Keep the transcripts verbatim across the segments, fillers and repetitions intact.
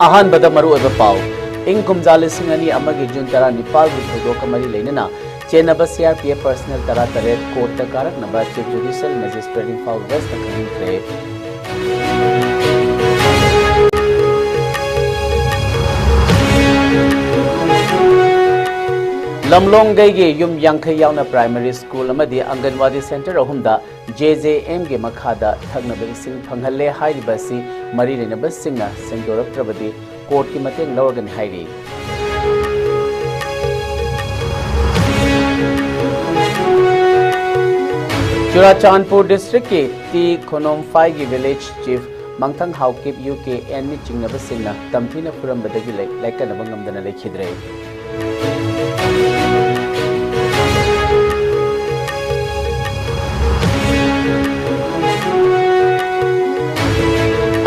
ꯑꯍꯥꯟꯕꯗ ꯃꯔꯨꯑꯣꯏꯕ ꯄꯥꯎ꯫ ꯏꯪ ꯀꯨꯝꯖꯥ ꯂꯤꯁꯤꯡ ꯑꯅꯤ ꯑꯃꯒꯤ ꯖꯨꯟ ꯇꯔꯥꯅꯤꯄꯥꯜꯒꯤ ꯊꯧꯗꯣꯛꯀ ꯃꯔꯤ ꯂꯩꯅꯅ ꯆꯦꯟꯅꯕ C R P F personnel ꯇꯔꯥꯇꯔꯦꯠ ꯀꯣꯔꯠꯇ ꯀꯥꯔꯛꯅꯕ Chief Judicial Magistrate Imphal west ꯈꯪꯍꯟꯈ꯭ꯔꯦ꯫ ꯂꯝꯂꯣꯡꯒꯩꯒꯤ ꯌꯨꯝ ꯌꯥꯡꯈꯩ ꯌꯥꯎꯅ primary school ꯑꯃꯗꯤ ꯑꯪꯒꯟꯋꯥꯗꯤ center ꯑꯍꯨꯝꯗ J J M ꯒꯤ ꯃꯈꯥꯗ ꯊꯛꯅꯕ ꯏꯁꯤꯡ ꯐꯪꯍꯜꯂꯦ ꯍꯥꯏꯔꯤꯕ ꯑꯁꯤ ꯃꯔꯤ ꯂꯩꯅꯕꯁꯤꯡꯅ ꯁꯦꯡꯗꯣꯔꯛꯇ꯭ꯔꯕꯗꯤ ꯀꯣꯔꯠꯀꯤ ꯃꯇꯦꯡ ꯂꯧꯔꯒꯅꯤ ꯍꯥꯏꯔꯤ꯫ ꯆꯨꯔꯥꯆꯥꯟꯄꯨꯔ districtꯀꯤ ꯇꯤ ꯈꯣꯅꯣꯝꯐꯥꯏꯒꯤ village chief ꯃꯪꯊꯪ ꯍꯥꯎꯀꯤꯞ U K N ꯅꯤ ꯆꯤꯡꯅꯕꯁꯤꯡꯅ ꯇꯝꯊꯤꯅ ꯐꯨꯔꯝꯕꯗꯒꯤ ꯂꯩ-, ꯂꯥꯏꯀꯠꯅꯕ ꯉꯝꯗꯅ ꯂꯩꯈꯤꯗ꯭ꯔꯦ꯫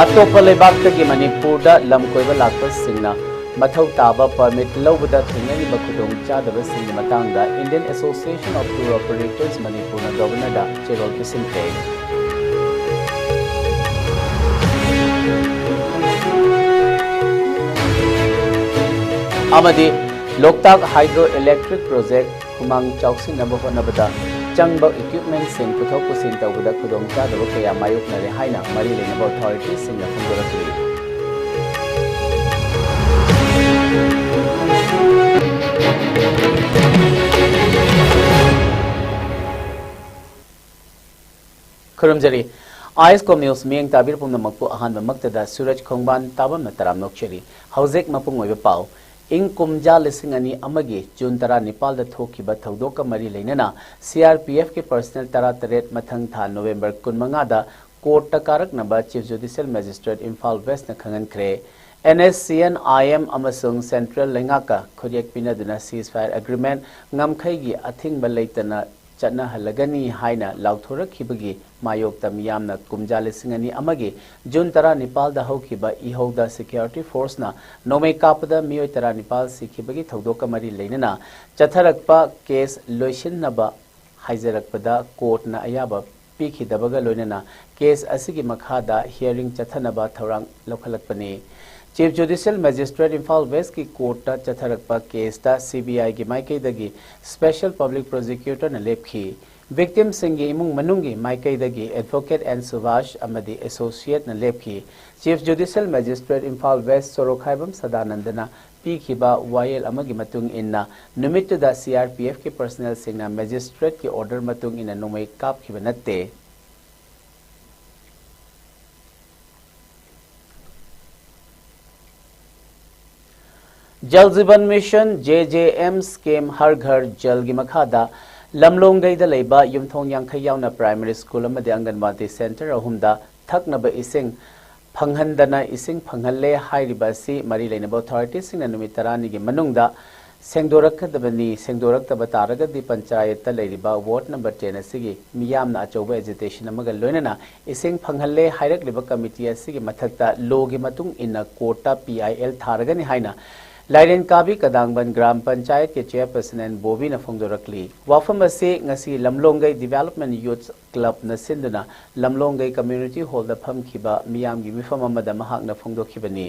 ꯑꯇꯣꯞꯄ ꯂꯩꯕꯥꯛꯇꯒꯤ ꯃꯅꯤꯄꯨꯔꯗ ꯂꯝ ꯀꯣꯏꯕ ꯂꯥꯛꯄꯁꯤꯡꯅ ꯃꯊꯧ ꯇꯥꯕ permit ꯂꯧꯕꯗ ꯊꯦꯡꯅꯔꯤꯕ ꯈꯨꯗꯣꯡꯆꯥꯗꯕꯁꯤꯡꯒꯤ ꯃꯇꯥꯡꯗ Indian Association of Tour Operators ꯃꯅꯤꯄꯨꯔꯅ Governorꯗ ꯆꯦꯔꯣꯜ ꯄꯤꯁꯤꯟꯈ꯭ꯔꯦ꯫ ꯑꯃꯗꯤ ꯂꯣꯛꯇꯥꯛ hydro electric project ꯍꯨꯃꯥꯡ ꯆꯥꯎꯁꯤꯟꯅꯕ ꯍꯣꯠꯅꯕꯗ ꯆꯪꯕ equipmentꯁꯤꯡ ꯄꯨꯊꯣꯛ ꯄꯨꯁꯤꯟ ꯇꯧꯕꯗ ꯈꯨꯗꯣꯡꯆꯥꯗꯕ ꯀꯌꯥ ꯃꯥꯌꯣꯛꯅꯔꯦ ꯍꯥꯏꯅ ꯃꯔꯤ ꯂꯩꯅꯕ authoritiesꯁꯤꯡꯅ ꯐꯣꯡꯗꯣꯔꯛꯂꯤ꯫ ꯈꯨꯔꯨꯝꯖꯔꯤ꯫ ISCOM News ꯃꯤꯠꯌꯦꯡ ꯇꯥꯕꯤꯔ ꯄꯨꯝꯅꯃꯛꯄꯨ ꯑꯍꯥꯟꯕꯃꯛꯇꯗ ꯁꯨꯔꯖ ꯈꯣꯡꯕꯥꯟ ꯇꯥꯕꯝꯅ ꯇꯔꯥꯝꯅ ꯑꯣꯛꯆꯔꯤ꯫ ꯍꯧꯖꯤꯛ ꯃꯄꯨꯡ ꯑꯣꯏꯕ ꯄꯥꯎ꯫ ꯏꯪ ꯀꯨꯝꯖꯥ ꯂꯤꯁꯤꯡ ꯑꯅꯤ ꯑꯃꯒꯤ ꯖꯨꯟ ꯇꯔꯥꯅꯤꯄꯥꯜꯗ ꯊꯣꯛꯈꯤꯕ ꯊꯧꯗꯣꯛꯀ ꯃꯔꯤ ꯂꯩꯅꯅ C R P F ꯀꯤ personnel ꯇꯔꯥꯇꯔꯦꯠ ꯃꯊꯪ ꯊꯥ ꯅꯣꯕꯦꯝꯕꯔ ꯀꯨꯟꯃꯉꯥꯗ ꯀꯣꯔꯠꯇ ꯀꯥꯔꯛꯅꯕ Chief Judicial Magistrate ꯏꯝꯐꯥꯜ ꯋꯦꯁꯅ ꯈꯪꯍꯟꯈ꯭ꯔꯦ꯫ N S C N I M ꯑꯃꯁꯨꯡ central ꯂꯩꯉꯥꯛꯀ ꯈꯨꯠꯌꯦꯛ ꯄꯤꯅꯗꯨꯅ ceasefire agreement ꯉꯝꯈꯩꯒꯤ ꯑꯊꯤꯡꯕ ꯂꯩꯇꯅ ꯆꯠꯅꯍꯜꯂꯒꯅꯤ ꯍꯥꯏꯅ ꯂꯥꯎꯊꯣꯔꯛꯈꯤꯕꯒꯤ ꯃꯥꯌꯣꯛꯇ ꯃꯤꯌꯥꯝꯅ ꯀꯨꯝꯖꯥ ꯂꯤꯁꯤꯡ ꯑꯅꯤ ꯑꯃꯒꯤ ꯖꯨꯟ ꯇꯔꯥꯅꯤꯄꯥꯜꯗ ꯍꯧꯈꯤꯕ ꯏꯍꯧꯗ security forceꯅ ꯅꯣꯡꯃꯩ ꯀꯥꯞꯄꯗ ꯃꯤꯑꯣꯏ ꯇꯔꯥꯅꯤꯄꯥꯜ ꯁꯤꯈꯤꯕꯒꯤ ꯊꯧꯗꯣꯛꯀ ꯃꯔꯤ ꯂꯩꯅꯅ ꯆꯠꯊꯔꯛꯄ case ꯂꯣꯏꯁꯤꯟꯅꯕ ꯍꯥꯏꯖꯔꯛꯄꯗ ꯀꯣꯔꯠꯅ ꯑꯌꯥꯕ ꯄꯤꯈꯤꯗꯕꯒ ꯂꯣꯏꯅꯅ case ꯑꯁꯤꯒꯤ ꯃꯈꯥꯗ hearing ꯆꯠꯊꯅꯕ ꯊꯧꯔꯥꯡ ꯂꯧꯈꯠꯂꯛꯄꯅꯤ꯫ Chief Judicial Magistrate Imphal Westꯀꯤ courtꯇ ꯆꯠꯊꯔꯛꯄ caseꯇ CBIꯒꯤ ꯃꯥꯏꯀꯩꯗꯒꯤ Special Public Prosecutorꯅ ꯂꯦꯞꯈꯤ꯫ Victimꯁꯤꯡꯒꯤ ꯏꯃꯨꯡ ꯃꯅꯨꯡꯒꯤ ꯃꯥꯏꯀꯩꯗꯒꯤ Advocate N ꯁꯨꯚꯥꯁ ꯑꯃꯗꯤ Associateꯅ ꯂꯦꯞꯈꯤ꯫ Chief Judicial Magistrate Imphal West ꯁꯣꯔꯣꯈꯥꯏꯕꯝ ꯁꯗꯥꯅꯟꯗꯅ ꯄꯤꯈꯤꯕ ꯋꯥꯌꯦꯜ ꯑꯃꯒꯤ ꯃꯇꯨꯡ ꯏꯟꯅ, ꯅꯨꯃꯤꯠꯇꯨꯗ CRPFꯀꯤ personnelꯁꯤꯡꯅ magistrateꯀꯤ order ꯃꯇꯨꯡ ꯏꯟꯅ ꯅꯣꯡꯃꯩ ꯀꯥꯞꯈꯤꯕ ꯅꯠꯇꯦ꯫ Jal Jeevan Mission, JJM scheme, Har Ghar Jalꯒꯤ ꯃꯈꯥꯗ ꯂꯝꯂꯣꯡꯒꯩꯗ ꯂꯩꯕ ꯌꯨꯝꯊꯣꯡ ꯌꯥꯡꯈꯩ ꯌꯥꯎꯅ primary school ꯑꯃꯗꯤ ꯑꯪꯒꯟꯋꯥꯗꯤ centre ꯑꯍꯨꯝꯗ ꯊꯛꯅꯕ ꯏꯁꯤꯡ ꯐꯪꯍꯟꯗꯅ ꯏꯁꯤꯡ ꯐꯪꯍꯜꯂꯦ ꯍꯥꯏꯔꯤꯕ ꯑꯁꯤ ꯃꯔꯤ ꯂꯩꯅꯕ authorityꯁꯤꯡꯅ ꯅꯨꯃꯤꯠ ꯇꯔꯥꯅꯤꯒꯤ ꯃꯅꯨꯡꯗ ꯁꯦꯡꯗꯣꯔꯛꯀꯗꯕꯅꯤ꯫ ꯁꯦꯡꯗꯣꯔꯛꯇꯕ ꯇꯥꯔꯒꯗꯤ ꯄꯟꯆꯥꯌꯠꯇ ꯂꯩꯔꯤꯕ ward number ten ꯑꯁꯤꯒꯤ ꯃꯤꯌꯥꯝꯅ ꯑꯆꯧꯕ agitation ꯑꯃꯒ ꯂꯣꯏꯅꯅ ꯏꯁꯤꯡ ꯐꯪꯍꯜꯂꯦ ꯍꯥꯏꯔꯛꯂꯤꯕ committee ꯑꯁꯤꯒꯤ ꯃꯊꯛꯇ lawꯒꯤ ꯃꯇꯨꯡ ꯏꯟꯅ courtꯇ PIL ꯊꯥꯔꯒꯅꯤ ꯍꯥꯏꯅ ꯂꯥꯏꯔꯦꯟ ꯀꯥꯕꯤ ꯀꯗꯥꯡꯕꯟ ꯒ꯭ꯔꯥꯝ ꯄꯟꯆꯥꯌꯠꯀꯤ chairperson N ꯕꯣꯕꯤꯅ ꯐꯣꯡꯗꯣꯔꯛꯂꯤ꯫ ꯋꯥꯐꯝ ꯑꯁꯤ ꯉꯁꯤ ꯂꯝꯂꯣꯡꯒꯩ Development Youth Clubꯅ ꯁꯤꯟꯗꯨꯅ ꯂꯝꯂꯣꯡꯒꯩ community hallꯗ ꯐꯝꯈꯤꯕ ꯃꯤꯌꯥꯝꯒꯤ ꯃꯤꯐꯝ ꯑꯃꯗ ꯃꯍꯥꯛꯅ ꯐꯣꯡꯗꯣꯛꯈꯤꯕꯅꯤ꯫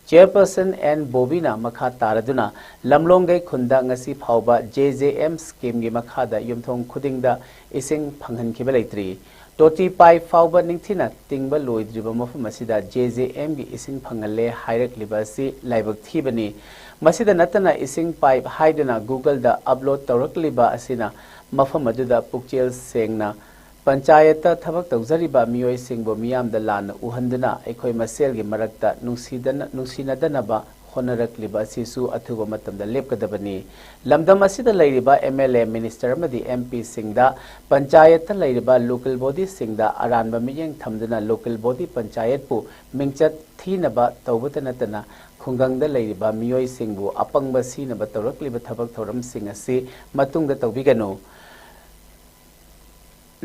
Chairperson N ꯕꯣꯕꯤꯅ ꯃꯈꯥ ꯇꯥꯔꯗꯨꯅ ꯂꯝꯂꯣꯡꯒꯩ ꯈꯨꯟꯗ ꯉꯁꯤ ꯐꯥꯎꯕ JJM schemeꯒꯤ ꯃꯈꯥꯗ ꯌꯨꯝꯊꯣꯡ ꯈꯨꯗꯤꯡꯗ ꯏꯁꯤꯡ ꯐꯪꯍꯟꯈꯤꯕ ꯂꯩꯇ꯭ꯔꯤ꯫ ꯇꯣꯇꯤ pipe ꯐꯥꯎꯕ ꯅꯤꯡꯊꯤꯅ ꯇꯤꯡꯕ ꯂꯣꯏꯗ꯭ꯔꯤꯕ ꯃꯐꯝ ꯑꯁꯤꯗ JJMꯒꯤ ꯏꯁꯤꯡ ꯐꯪꯍꯜꯂꯦ ꯍꯥꯏꯔꯛꯂꯤꯕ ꯑꯁꯤ ꯂꯥꯏꯕꯛ ꯊꯤꯕꯅꯤ꯫ ꯃꯁꯤꯗ ꯅꯠꯇꯅ ꯏꯁꯤꯡ pipe ꯍꯥꯏꯗꯨꯅ Googleꯗ upload ꯇꯧꯔꯛꯂꯤꯕ ꯑꯁꯤꯅ ꯃꯐꯝ ꯑꯗꯨꯗ ꯄꯨꯛꯆꯦꯜ ꯁꯦꯡꯅ ꯄꯟꯆꯥꯌꯠꯇ ꯊꯕꯛ ꯇꯧꯖꯔꯤꯕ ꯃꯤꯑꯣꯏꯁꯤꯡꯕꯨ ꯃꯤꯌꯥꯝꯗ ꯂꯥꯟꯅ ꯎꯍꯟꯗꯨꯅ ꯑꯩꯈꯣꯏ ꯃꯁꯦꯜꯒꯤ ꯃꯔꯛꯇ ꯅꯨꯡꯁꯤꯗꯅ-, ꯅꯨꯡꯁꯤꯅꯗꯅꯕ ꯍꯣꯠꯅꯔꯛꯂꯤꯕ ꯑꯁꯤꯁꯨ ꯑꯊꯨꯕ ꯃꯇꯝꯗ ꯂꯦꯞꯀꯗꯕꯅꯤ꯫ ꯂꯝꯗꯝ ꯑꯁꯤꯗ ꯂꯩꯔꯤꯕ MLA, minister ꯑꯃꯗꯤ MPꯁꯤꯡꯗ ꯄꯟꯆꯥꯌꯠꯇ ꯂꯩꯔꯤꯕ local bodyꯁꯤꯡꯗ ꯑꯔꯥꯟꯕ ꯃꯤꯠꯌꯦꯡ ꯊꯝꯗꯨꯅ local body ꯄꯟꯆꯥꯌꯠꯄꯨ ꯃꯤꯡꯆꯠ ꯊꯤꯅꯕ ꯇꯧꯕꯇ ꯅꯠꯇꯅ ꯈꯨꯡꯒꯪꯗ ꯂꯩꯔꯤꯕ ꯃꯤꯑꯣꯏꯁꯤꯡꯕꯨ ꯑꯄꯪꯕ ꯁꯤꯅꯕ ꯇꯧꯔꯛꯂꯤꯕ ꯊꯕꯛ ꯊꯧꯔꯝꯁꯤꯡ ꯑꯁꯤ ꯃꯇꯨꯡꯗ ꯇꯧꯕꯤꯒꯅꯨ꯫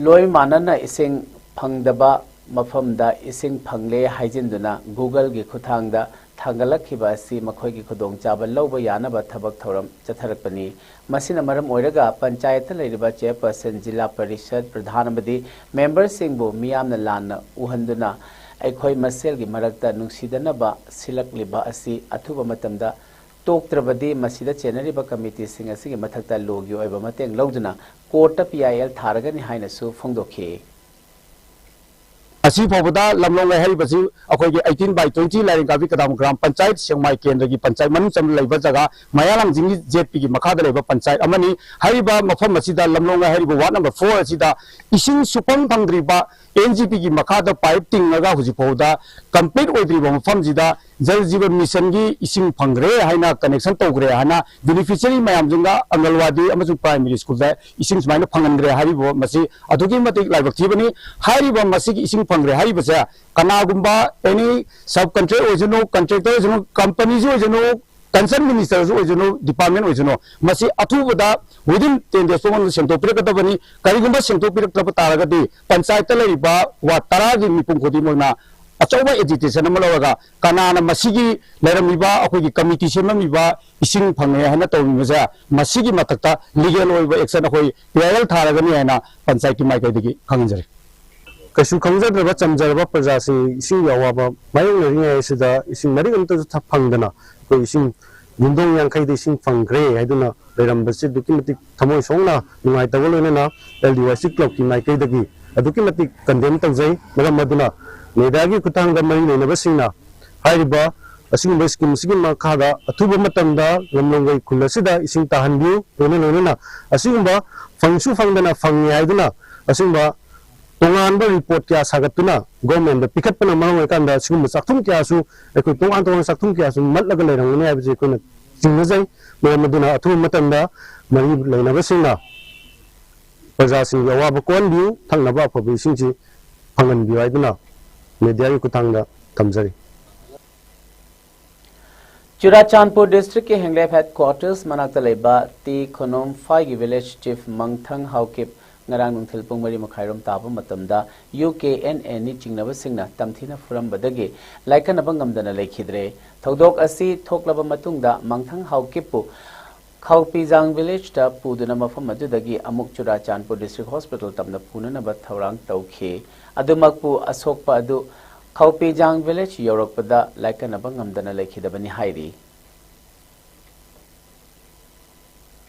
ꯂꯣꯏ ꯃꯥꯟꯅꯅ ꯏꯁꯤꯡ ꯐꯪꯗꯕ ꯃꯐꯝꯗ ꯏꯁꯤꯡ ꯐꯪꯂꯦ ꯍꯥꯏꯖꯤꯟꯗꯨꯅ Googleꯒꯤ ꯈꯨꯠꯊꯥꯡꯗ ꯊꯥꯡꯒꯠꯂꯛꯈꯤꯕ ꯑꯁꯤ ꯃꯈꯣꯏꯒꯤ ꯈꯨꯗꯣꯡꯆꯥꯕ ꯂꯧꯕ ꯌꯥꯅꯕ ꯊꯕꯛ ꯊꯧꯔꯝ ꯆꯠꯊꯔꯛꯄꯅꯤ꯫ ꯃꯁꯤꯅ ꯃꯔꯝ ꯑꯣꯏꯔꯒ ꯄꯟꯆꯥꯌꯠꯇ ꯂꯩꯔꯤꯕ chairperson, ꯖꯤꯂꯥ ꯄꯔꯤꯁꯠ ꯄ꯭ꯔꯙꯥꯟ ꯑꯃꯗꯤ memberꯁꯤꯡꯕꯨ ꯃꯤꯌꯥꯝꯅ ꯂꯥꯟꯅ ꯎꯍꯟꯗꯨꯅ ꯑꯩꯈꯣꯏ ꯃꯁꯦꯜꯒꯤ ꯃꯔꯛꯇ ꯅꯨꯡꯁꯤꯗꯅꯕ ꯁꯤꯜꯂꯛꯂꯤꯕ ꯑꯁꯤ ꯑꯊꯨꯕ ꯃꯇꯝꯗ ꯇꯣꯛꯇ꯭ꯔꯕꯗꯤ ꯃꯁꯤꯗ ꯆꯦꯟꯅꯔꯤꯕ ꯀꯃꯤꯇꯤꯁꯤꯡ ꯑꯁꯤꯒꯤ ꯃꯊꯛꯇ ꯂꯣꯒꯤ ꯑꯣꯏꯕ ꯃꯇꯦꯡ ꯂꯧꯗꯨꯅ ꯀꯣꯔꯠꯇ ꯄꯤ ꯑꯥꯏ ꯑꯦꯜ ꯊꯥꯔꯒꯅꯤ ꯍꯥꯏꯅꯁꯨ ꯐꯣꯡꯗꯣꯛꯈꯤ꯫ ꯉꯁꯤ ꯐꯥꯎꯕꯗ ꯂꯝꯂꯣꯡ ꯂꯩ ꯍꯥꯏꯔꯤꯕꯁꯤ ꯑꯩꯈꯣꯏꯒꯤ eighteen by twenty Lairen Kabi ꯀꯗꯥꯝ ꯒ꯭ꯔꯥꯝ ꯄꯟꯆꯥꯌꯠ ꯁꯦꯛꯃꯥꯏ ꯀꯦꯟꯗ꯭ꯔꯒꯤ ꯄꯟꯆꯥꯌꯠ ꯃꯅꯨꯡ ꯆꯟꯕ ꯂꯩꯕ ꯖꯒꯥ ꯃꯌꯥꯂꯥꯡꯖꯤꯡꯒꯤ ꯖꯦꯠ ꯄꯤꯒꯤ ꯃꯈꯥꯗ ꯂꯩꯕ ꯄꯟꯆꯥꯌꯠ ꯑꯃꯅꯤ꯫ ꯍꯥꯏꯔꯤꯕ ꯃꯐꯝ ꯑꯁꯤꯗ ꯂꯝꯂꯣꯡ ꯂꯩ ꯍꯥꯏꯔꯤꯕ ꯋꯥꯔꯗ ꯅꯝꯕꯔ four ꯑꯁꯤꯗ ꯏꯁꯤꯡ ꯁꯨꯐꯪ ꯐꯪꯗ꯭ꯔꯤꯕ ꯑꯦꯟ ꯖꯤ ꯄꯤꯒꯤ ꯃꯈꯥꯗ ꯄꯥꯏꯞ ꯇꯤꯡꯉꯒ ꯍꯧꯖꯤꯛ ꯐꯥꯎꯕꯗ ꯀꯝꯄ꯭ꯂꯤꯠ ꯑꯣꯏꯗ꯭ꯔꯤꯕ ꯃꯐꯝꯁꯤꯗ ꯖꯜ ꯖꯤꯕꯟ ꯃꯤꯁꯟꯒꯤ ꯏꯁꯤꯡ ꯐꯪꯈ꯭ꯔꯦ ꯍꯥꯏꯅ ꯀꯅꯦꯛꯁꯟ ꯇꯧꯈ꯭ꯔꯦ ꯍꯥꯏꯅ ꯕꯦꯅꯤꯐꯤꯁꯔꯤ ꯃꯌꯥꯝꯁꯤꯡꯒ ꯑꯪꯒꯜꯋꯥꯗꯤ ꯑꯃꯁꯨꯡ ꯄ꯭ꯔꯥꯏꯃꯔꯤ ꯁ꯭ꯀꯨꯜꯗ ꯏꯁꯤꯡ ꯁꯨꯃꯥꯏꯅ ꯐꯪꯍꯟꯈ꯭ꯔꯦ ꯍꯥꯏꯔꯤꯕ ꯃꯁꯤ ꯑꯗꯨꯛꯀꯤ ꯃꯇꯤꯛ ꯂꯥꯏꯕꯛ ꯊꯤꯕꯅꯤ꯫ ꯍꯥꯏꯔꯤꯕ ꯃꯁꯤꯒꯤ ꯏꯁꯤꯡ ꯐꯪꯈ꯭ꯔꯦ ꯍꯥꯏꯔꯤꯕꯁꯦ ꯀꯅꯥꯒꯨꯝꯕ ꯑꯦꯅꯤ ꯁꯕ ꯀꯟꯇ꯭ꯔꯦꯛ ꯑꯣꯏꯁꯅꯨ, ꯀꯟꯇ꯭ꯔꯦꯛꯇꯔ ꯑꯣꯏꯁꯅꯨ, ꯀꯝꯄꯅꯤꯁꯨ ꯑꯣꯏꯁꯅꯨ, ꯀꯟꯁꯔꯟ ꯃꯤꯅꯤꯁꯇꯔꯁꯨ ꯑꯣꯏꯁꯅꯨ, ꯗꯤꯄꯥꯔꯠꯃꯦꯟ ꯑꯣꯏꯁꯅꯨ, ꯃꯁꯤ ꯑꯊꯨꯕꯗ within ten days ꯃꯅꯨꯡꯗ ꯁꯦꯡꯗꯣꯛꯄꯤꯔꯛꯀꯗꯕꯅꯤ꯫ ꯀꯔꯤꯒꯨꯝꯕ ꯁꯦꯡꯗꯣꯛꯄꯤꯔꯛꯇꯕ ꯇꯥꯔꯒꯗꯤ ꯄꯟꯆꯥꯌꯠꯇ ꯂꯩꯔꯤꯕ ꯋꯥꯔꯗ ꯇꯔꯥꯒꯤ ꯃꯤꯄꯨꯝ ꯈꯨꯗꯤꯡꯃꯛꯅ ꯑꯆꯧꯕ ꯑꯦꯖꯤꯇꯦꯁꯟ ꯑꯃ ꯂꯧꯔꯒ ꯀꯅꯥꯅ ꯃꯁꯤꯒꯤ ꯂꯩꯔꯝꯃꯤꯕ ꯑꯩꯈꯣꯏꯒꯤ ꯀꯃꯤꯇꯤ ꯁꯦꯝꯂꯝꯃꯤꯕ ꯏꯁꯤꯡ ꯐꯪꯉꯦ ꯍꯥꯏꯅ ꯇꯧꯔꯝꯃꯤꯕꯁꯦ ꯃꯁꯤꯒꯤ ꯃꯊꯛꯇ ꯂꯤꯒꯦꯜ ꯑꯣꯏꯕ ꯑꯦꯛꯁꯟ ꯑꯩꯈꯣꯏ ꯄꯤ ꯑꯥꯏ ꯑꯦꯜ ꯊꯥꯔꯒꯅꯤ ꯍꯥꯏꯅ ꯄꯟꯆꯥꯌꯠꯀꯤ ꯃꯥꯏꯀꯩꯗꯒꯤ ꯈꯪꯍꯟꯖꯔꯤ꯫ ꯀꯩꯁꯨ ꯈꯪꯖꯗ꯭ꯔꯕ ꯆꯝꯖꯔꯕ ꯄ꯭ꯔꯖꯥꯁꯤꯡ ꯏꯁꯤꯡꯒꯤ ꯑꯋꯥꯕ ꯃꯥꯌꯣꯛꯅꯔꯤꯉꯩ ꯑꯁꯤꯗ ꯏꯁꯤꯡ ꯃꯔꯤꯛ ꯑꯃꯇꯁꯨ ꯊꯛ ꯐꯪꯗꯅ ꯑꯩꯈꯣꯏ ꯏꯁꯤꯡ ꯌꯨꯝꯊꯣꯡ ꯌꯥꯡꯈꯩꯗ ꯏꯁꯤꯡ ꯐꯪꯈ꯭ꯔꯦ ꯍꯥꯏꯗꯨꯅ ꯂꯩꯔꯝꯕꯁꯤ ꯑꯗꯨꯛꯀꯤ ꯃꯇꯤꯛ ꯊꯃꯣꯏ ꯁꯣꯛꯅ ꯅꯨꯡꯉꯥꯏꯇꯕ ꯂꯣꯏꯅꯅ ꯑꯦꯜ ꯗꯤ ꯋꯥꯏ ꯁꯤ ꯀ꯭ꯂꯕꯀꯤ ꯃꯥꯏꯀꯩꯗꯒꯤ ꯑꯗꯨꯛꯀꯤ ꯃꯇꯤꯛ ꯀꯟꯗꯦꯝ ꯇꯧꯖꯩ꯫ ꯃꯔꯝ ꯑꯗꯨꯅ ꯃꯦꯗꯤꯌꯥꯒꯤ ꯈꯨꯠꯊꯥꯡꯗ ꯃꯔꯤ ꯂꯩꯅꯕꯁꯤꯡꯅ ꯍꯥꯏꯔꯤꯕ ꯑꯁꯤꯒꯨꯝꯕ ꯁ꯭ꯀꯤꯝ ꯑꯁꯤꯒꯤ ꯃꯈꯥꯗ ꯑꯊꯨꯕ ꯃꯇꯝꯗ ꯂꯝꯂꯣꯡꯒꯩ ꯈꯨꯜ ꯑꯁꯤꯗ ꯏꯁꯤꯡ ꯇꯥꯍꯟꯕꯤꯌꯨ꯫ ꯂꯣꯏꯅ ꯂꯣꯏꯅꯅ ꯑꯁꯤꯒꯨꯝꯕ ꯐꯪꯁꯨ ꯐꯪꯗꯅ ꯐꯪꯉꯤ ꯍꯥꯏꯗꯨꯅ ꯑꯁꯤꯒꯨꯝꯕ ꯇꯣꯉꯥꯟꯕ ꯔꯤꯄꯣꯔꯠ ꯀꯌꯥ ꯁꯥꯒꯠꯇꯨꯅ ꯒꯣꯔꯃꯦꯟꯗ ꯄꯤꯈꯠꯄꯅ ꯃꯔꯝ ꯑꯣꯏꯔꯀꯥꯟꯗ ꯁꯤꯒꯨꯝꯕ ꯆꯥꯛꯊꯨꯝ ꯀꯌꯥꯁꯨ ꯑꯩꯈꯣꯏ ꯇꯣꯉꯥꯟ ꯇꯣꯉꯥꯟꯕ ꯆꯥꯛꯊꯨꯝ ꯀꯌꯥꯁꯨ ꯃꯠꯂꯒ ꯂꯩꯔꯝꯒꯅꯤ ꯍꯥꯏꯕꯁꯤ ꯑꯩꯈꯣꯏꯅ ꯆꯤꯡꯅꯖꯩ꯫ ꯃꯔꯝ ꯑꯗꯨꯅ ꯑꯊꯨꯕ ꯃꯇꯝꯗ ꯃꯔꯤ ꯂꯩꯅꯕꯁꯤꯡꯅ ꯄ꯭ꯔꯖꯥꯁꯤꯡꯒꯤ ꯑꯋꯥꯕ ꯀꯣꯛꯍꯟꯕꯤꯌꯨ, ꯊꯛꯅꯕ ꯑꯐꯕ ꯏꯁꯤꯡꯁꯤ ꯐꯪꯍꯟꯕꯤꯌꯨ ꯍꯥꯏꯗꯨꯅ ꯃꯦꯗꯤꯌꯥꯒꯤ ꯈꯨꯠꯊꯥꯡꯗ ꯊꯝꯖꯔꯤ꯫ ꯆꯨꯔꯥꯆꯥꯟꯄꯨꯔ ꯗꯤꯁꯇ꯭ꯔꯤꯛꯀꯤ ꯍꯦꯡꯂꯦꯞ ꯍꯦꯗꯀ꯭ꯋꯥꯇꯔꯁ ꯃꯅꯥꯛꯇ ꯂꯩꯕ ꯇꯤ ꯈꯣꯅꯣꯝꯐꯥꯏꯒꯤ ꯚꯤꯂꯦꯖ ꯆꯤꯐ ꯃꯪꯊꯪ ꯍꯥꯎꯀꯤꯞ ꯉꯔꯥꯡ ꯅꯨꯡꯊꯤꯜ ꯄꯨꯡ ꯃꯔꯤ ꯃꯈꯥꯏꯔꯣꯝ ꯇꯥꯕ ꯃꯇꯝꯗ ꯌꯨ ꯀꯦ ꯑꯦꯟ ꯑꯦꯅꯤ ꯆꯤꯡꯅꯕꯁꯤꯡꯅ ꯇꯝꯊꯤꯅ ꯐꯨꯔꯝꯕꯗꯒꯤ ꯂꯥꯏꯀꯠꯅꯕ ꯉꯝꯗꯅ ꯂꯩꯈꯤꯗ꯭ꯔꯦ꯫ ꯊꯧꯗꯣꯛ ꯑꯁꯤ ꯊꯣꯛꯂꯕ ꯃꯇꯨꯡꯗ ꯃꯪꯊꯪ ꯍꯥꯎꯀꯤꯞꯄꯨ ꯈꯥꯎꯄꯤꯖꯥꯡ ꯚꯤꯂꯦꯖꯇ ꯄꯨꯗꯨꯅ ꯃꯐꯝ ꯑꯗꯨꯗꯒꯤ ꯑꯃꯨꯛ ꯆꯨꯔꯥꯆꯥꯟꯄꯨꯔ ꯗꯤꯁꯇ꯭ꯔꯤꯛ ꯍꯣꯁꯄꯤꯇꯥꯜ ꯇꯝꯅ ꯄꯨꯅꯅꯕ ꯊꯧꯔꯥꯡ ꯇꯧꯈꯤ꯫ ꯑꯗꯨꯃꯛꯄꯨ ꯑꯁꯣꯛꯄ ꯑꯗꯨ ꯈꯧꯄꯤꯖꯥꯡ ꯚꯤꯂꯦꯖ ꯌꯧꯔꯛꯄꯗ ꯂꯥꯏꯀꯠꯅꯕ ꯉꯝꯗꯅ ꯂꯩꯈꯤꯗꯕꯅꯤ ꯍꯥꯏꯔꯤ꯫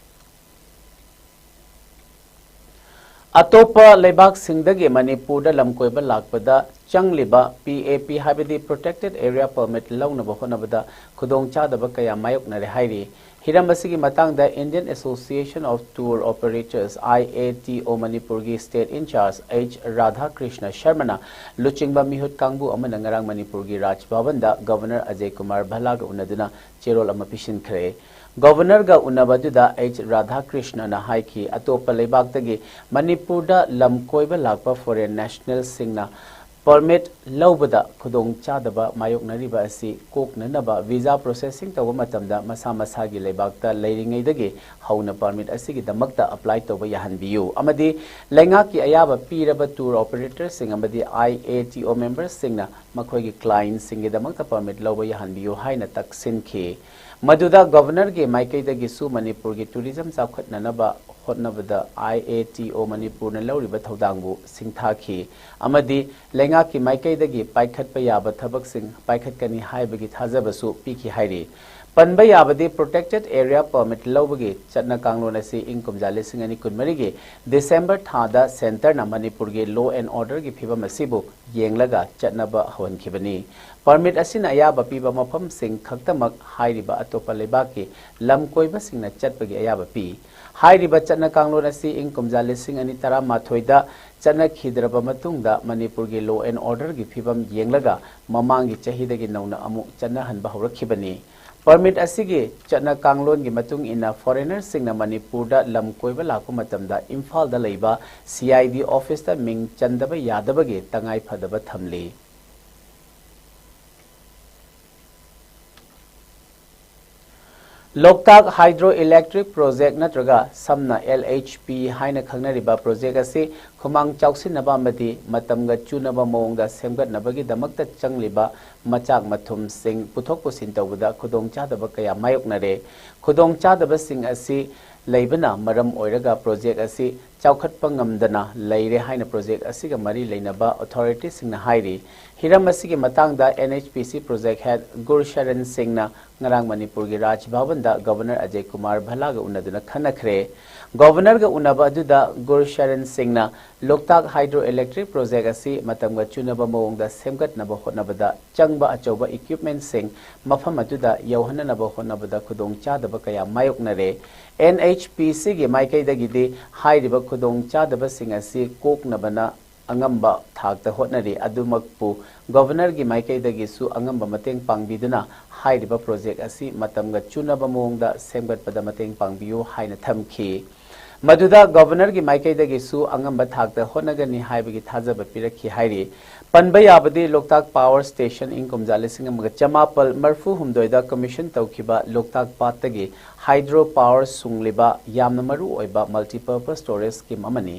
ꯑꯇꯣꯞꯄ ꯂꯩꯕꯥꯛꯁꯤꯡꯗꯒꯤ ꯃꯅꯤꯄꯨꯔꯗ ꯂꯝ ꯀꯣꯏꯕ ꯂꯥꯛꯄꯗ ꯆꯪꯂꯤꯕ ꯄꯤ ꯑꯦ ꯄꯤ, ꯍꯥꯏꯕꯗꯤ Protected Area Permit, ꯂꯧꯅꯕ ꯍꯣꯠꯅꯕꯗ ꯈꯨꯗꯣꯡꯆꯥꯗꯕ ꯀꯌꯥ ꯃꯥꯌꯣꯛꯅꯔꯦ ꯍꯥꯏꯔꯤ꯫ ꯍꯤꯔꯝ ꯑꯁꯤꯒꯤ ꯃꯇꯥꯡꯗ Indian Association of Tour Operators, I A T O, ꯃꯅꯤꯄꯨꯔꯒꯤ state in charge H Radhakrishna ꯁꯔꯃꯅ ꯂꯨꯆꯤꯡꯕ ꯃꯤꯍꯨꯠ ꯀꯥꯡꯕꯨ ꯑꯃꯅ ꯉꯔꯥꯡ ꯃꯅꯤꯄꯨꯔꯒꯤ ꯔꯥꯖ ꯚꯕꯟꯗ ꯒꯕꯔꯅꯔ ꯑꯖꯌ ꯀꯨꯃꯥꯔ ꯚꯜꯂꯥꯒ ꯎꯅꯗꯨꯅ ꯆꯦꯔꯣꯜ ꯑꯃ ꯄꯤꯁꯤꯟꯈ꯭ꯔꯦ꯫ ꯒꯕꯔꯅꯔꯒ ꯎꯅꯕꯗꯨꯗ H ꯔꯥꯙꯥꯀ꯭ꯔꯤꯁꯅꯅ ꯍꯥꯏꯈꯤ, ꯑꯇꯣꯞꯄ ꯂꯩꯕꯥꯛꯇꯒꯤ ꯃꯅꯤꯄꯨꯔꯗ ꯂꯝ ꯀꯣꯏꯕ ꯂꯥꯛꯄ foreign nationalꯁꯤꯡꯅ permit ꯂꯧꯕꯗ ꯈꯨꯗꯣꯡꯆꯥꯗꯕ ꯃꯥꯌꯣꯛꯅꯔꯤꯕ ꯑꯁꯤ ꯀꯣꯛꯅꯅꯕ visa processing ꯇꯧꯕ ꯃꯇꯝꯗ ꯃꯁꯥ ꯃꯁꯥꯒꯤ ꯂꯩꯕꯥꯛꯇ ꯂꯩꯔꯤꯉꯩꯗꯒꯤ ꯍꯧꯅ permit ꯑꯁꯤꯒꯤꯗꯃꯛꯇ apply ꯇꯧꯕ ꯌꯥꯍꯟꯕꯤꯌꯨ ꯑꯃꯗꯤ ꯂꯩꯉꯥꯛꯀꯤ ꯑꯌꯥꯕ ꯄꯤꯔꯕ tour operatorꯁꯤꯡ ꯑꯃꯗꯤ I A T O memberꯁꯤꯡꯅ ꯃꯈꯣꯏꯒꯤ clientꯁꯤꯡꯒꯤꯗꯃꯛꯇ permit ꯂꯧꯕ ꯌꯥꯍꯟꯕꯤꯌꯨ ꯍꯥꯏꯅ ꯇꯛꯁꯤꯟꯈꯤ꯫ ꯃꯗꯨꯗ ꯒꯕꯔꯅꯔꯒꯤ ꯃꯥꯏꯀꯩꯗꯒꯤꯁꯨ ꯃꯅꯤꯄꯨꯔꯒꯤ tourism ꯆꯥꯎꯈꯠꯅꯅꯕ ꯍꯣꯠꯅꯕꯗ I A T O ꯃꯅꯤꯄꯨꯔꯅ ꯂꯧꯔꯤꯕ ꯊꯧꯗꯥꯡꯕꯨ ꯁꯤꯡꯊꯥꯈꯤ ꯑꯃꯗꯤ ꯂꯩꯉꯥꯛꯀꯤ ꯃꯥꯏꯀꯩꯗꯒꯤ ꯄꯥꯏꯈꯠꯄ ꯌꯥꯕ ꯊꯕꯛꯁꯤꯡ ꯄꯥꯏꯈꯠꯀꯅꯤ ꯍꯥꯏꯕꯒꯤ ꯊꯥꯖꯕꯁꯨ ꯄꯤꯈꯤ ꯍꯥꯏꯔꯤ꯫ ꯄꯟꯕ ꯌꯥꯕꯗꯤ, Protected Area Permit ꯂꯧꯕꯒꯤ ꯆꯠꯅ ꯀꯥꯡꯂꯣꯟ ꯑꯁꯤ ꯏꯪ ꯀꯨꯝꯖꯥ ꯂꯤꯁꯤꯡ ꯑꯅꯤ ꯀꯨꯟꯃꯔꯤꯒꯤ December ꯊꯥꯗ centreꯅ ꯃꯅꯤꯄꯨꯔꯒꯤ law and orderꯒꯤ ꯐꯤꯕꯝ ꯑꯁꯤꯕꯨ ꯌꯦꯡꯂꯒ ꯆꯠꯅꯕ ꯍꯧꯍꯟꯈꯤꯕꯅꯤ꯫ Permit ꯑꯁꯤꯅ ꯑꯌꯥꯕ ꯄꯤꯕ ꯃꯐꯝꯁꯤꯡ ꯈꯛꯇꯃꯛ ꯍꯥꯏꯔꯤꯕ ꯑꯇꯣꯞꯄ ꯂꯩꯕꯥꯛꯀꯤ ꯂꯝ ꯀꯣꯏꯕꯁꯤꯡꯅ ꯆꯠꯄꯒꯤ ꯑꯌꯥꯕ ꯄꯤ꯫ ꯍꯥꯏꯔꯤꯕ ꯆꯠꯅ ꯀꯥꯡꯂꯣꯟ ꯑꯁꯤ ꯏꯪ ꯀꯨꯝꯖꯥ ꯂꯤꯁꯤꯡ ꯑꯅꯤ ꯇꯔꯥꯃꯥꯊꯣꯏꯗ ꯆꯠꯅꯈꯤꯗ꯭ꯔꯕ ꯃꯇꯨꯡꯗ ꯃꯅꯤꯄꯨꯔꯒꯤ law and orderꯒꯤ ꯐꯤꯕꯝ ꯌꯦꯡꯂꯒ ꯃꯃꯥꯡꯒꯤ ꯆꯍꯤꯗꯒꯤ ꯅꯧꯅ ꯑꯃꯨꯛ ꯆꯠꯅꯍꯟꯕ ꯍꯧꯔꯛꯈꯤꯕꯅꯤ꯫ Permit ꯑꯁꯤꯒꯤ ꯆꯠꯅ ꯀꯥꯡꯂꯣꯟꯒꯤ ꯃꯇꯨꯡ ꯏꯟꯅ foreignerꯁꯤꯡꯅ ꯃꯅꯤꯄꯨꯔꯗ ꯂꯝ ꯀꯣꯏꯕ ꯂꯥꯛꯄ ꯃꯇꯝꯗ ꯏꯝꯐꯥꯜꯗ ꯂꯩꯕ C I D officeꯇ ꯃꯤꯡ ꯆꯟꯗꯕ ꯌꯥꯗꯕꯒꯤ ꯇꯉꯥꯏ ꯐꯗꯕ ꯊꯝꯂꯤ꯫ ꯂꯣꯛꯇꯥꯛ Hydro Electric Project ꯅꯠꯇ꯭ꯔꯒ ꯁꯝꯅ L H P ꯍꯥꯏꯅ ꯈꯪꯅꯔꯤꯕ project ꯑꯁꯤ ꯈꯨꯃꯥꯡ ꯆꯥꯎꯁꯤꯟꯅꯕ ꯑꯃꯗꯤ ꯃꯇꯝꯒ ꯆꯨꯅꯕ ꯃꯑꯣꯡꯗ ꯁꯦꯝꯒꯠꯅꯕꯒꯤꯗꯃꯛꯇ ꯆꯪꯂꯤꯕ ꯃꯆꯥꯛ ꯃꯊꯨꯝꯁꯤꯡ ꯄꯨꯊꯣꯛ ꯄꯨꯁꯤꯟ ꯇꯧꯕꯗ ꯈꯨꯗꯣꯡꯆꯥꯗꯕ ꯀꯌꯥ ꯃꯥꯌꯣꯛꯅꯔꯦ꯫ ꯈꯨꯗꯣꯡꯆꯥꯗꯕꯁꯤꯡ ꯑꯁꯤ ꯂꯩꯕꯅ ꯃꯔꯝ ꯑꯣꯏꯔꯒ ꯄ꯭ꯔꯣꯖꯦꯛ ꯑꯁꯤ ꯆꯥꯎꯈꯠꯄ ꯉꯝꯗꯅ ꯂꯩꯔꯦ ꯍꯥꯏꯅ ꯄ꯭ꯔꯣꯖꯦꯛ ꯑꯁꯤꯒ ꯃꯔꯤ ꯂꯩꯅꯕ ꯑꯣꯊꯣꯔꯤꯇꯤꯁꯤꯡꯅ ꯍꯥꯏꯔꯤ꯫ ꯍꯤꯔꯝ ꯑꯁꯤꯒꯤ ꯃꯇꯥꯡꯗ N H P C project head Gursaran ꯁꯤꯡꯅ ꯉꯔꯥꯡ ꯃꯅꯤꯄꯨꯔꯒꯤ ꯔꯥꯖ ꯚꯕꯟꯗ ꯒꯕꯔꯅꯔ ꯑꯖꯌ ꯀꯨꯃꯥꯔ ꯚꯜꯂꯥꯒ ꯎꯅꯗꯨꯅ ꯈꯟꯅꯈ꯭ꯔꯦ꯫ ꯒꯕꯔꯅꯔꯒ ꯎꯅꯕ ꯑꯗꯨꯗ ꯒꯨꯔꯁꯔꯟ ꯁꯤꯡꯅ ꯂꯣꯛꯇꯥꯛ ꯍꯥꯏꯗ꯭ꯔꯣ ꯏꯂꯦꯛꯇ꯭ꯔꯤꯛ ꯄ꯭ꯔꯣꯖꯦꯛ ꯑꯁꯤ ꯃꯇꯝꯒ ꯆꯨꯅꯕ ꯃꯑꯣꯡꯗ ꯁꯦꯝꯒꯠꯅꯕ ꯍꯣꯠꯅꯕꯗ ꯆꯪꯕ ꯑꯆꯧꯕ ꯏꯀ꯭ꯋꯤꯞꯃꯦꯟꯁꯤꯡ ꯃꯐꯝ ꯑꯗꯨꯗ ꯌꯧꯍꯟꯅꯅꯕ ꯍꯣꯠꯅꯕꯗ ꯈꯨꯗꯣꯡꯆꯥꯗꯕ ꯀꯌꯥ ꯃꯥꯌꯣꯛꯅꯔꯦ꯫ N H P C ꯒꯤ ꯃꯥꯏꯀꯩꯗꯒꯤꯗꯤ ꯍꯥꯏꯔꯤꯕ ꯈꯨꯗꯣꯡꯆꯥꯗꯕꯁꯤꯡ ꯑꯁꯤ ꯀꯣꯛꯅꯕꯅ ꯑꯉꯝꯕ ꯊꯥꯛꯇ ꯍꯣꯠꯅꯔꯤ꯫ ꯑꯗꯨꯃꯛꯄꯨ ꯒꯕꯔꯅꯔꯒꯤ ꯃꯥꯏꯀꯩꯗꯒꯤꯁꯨ ꯑꯉꯝꯕ ꯃꯇꯦꯡ ꯄꯥꯡꯕꯤꯗꯨꯅ ꯍꯥꯏꯔꯤꯕ ꯄ꯭ꯔꯣꯖꯦꯛ ꯑꯁꯤ ꯃꯇꯝꯒ ꯆꯨꯅꯕ ꯃꯑꯣꯡꯗ ꯁꯦꯝꯒꯠꯄꯗ ꯃꯇꯦꯡ ꯄꯥꯡꯕꯤꯌꯨ ꯍꯥꯏꯅ ꯊꯝꯈꯤ꯫ ꯃꯗꯨꯗ ꯒꯕꯔꯅꯔꯒꯤ ꯃꯥꯏꯀꯩꯗꯒꯤꯁꯨ ꯑꯉꯝꯕ ꯊꯥꯛꯇ ꯍꯣꯠꯅꯒꯅꯤ ꯍꯥꯏꯕꯒꯤ ꯊꯥꯖꯕ ꯄꯤꯔꯛꯈꯤ ꯍꯥꯏꯔꯤ꯫ ꯄꯟꯕ ꯌꯥꯕꯗꯤ ꯂꯣꯛꯇꯥꯛ ꯄꯥꯋꯔ ꯁ꯭ꯇꯦꯁꯟ ꯏꯪ ꯀꯨꯝꯖꯥ ꯂꯤꯁꯤꯡ ꯑꯃꯒ ꯆꯃꯥꯄꯜ ꯃꯔꯤꯐꯨ ꯍꯨꯝꯗꯣꯏꯗ ꯀꯃꯤꯁꯟ ꯇꯧꯈꯤꯕ ꯂꯣꯛꯇꯥꯛ ꯄꯥꯠꯇꯒꯤ ꯍꯥꯏꯗ꯭ꯔꯣ ꯄꯥꯋꯔ ꯁꯨꯡꯂꯤꯕ ꯌꯥꯝꯅ ꯃꯔꯨ ꯑꯣꯏꯕ ꯃꯜꯇꯤꯄꯔꯄꯁ ꯁ꯭ꯇꯣꯔꯦꯖ ꯁ꯭ꯀꯤꯝ ꯑꯃꯅꯤ꯫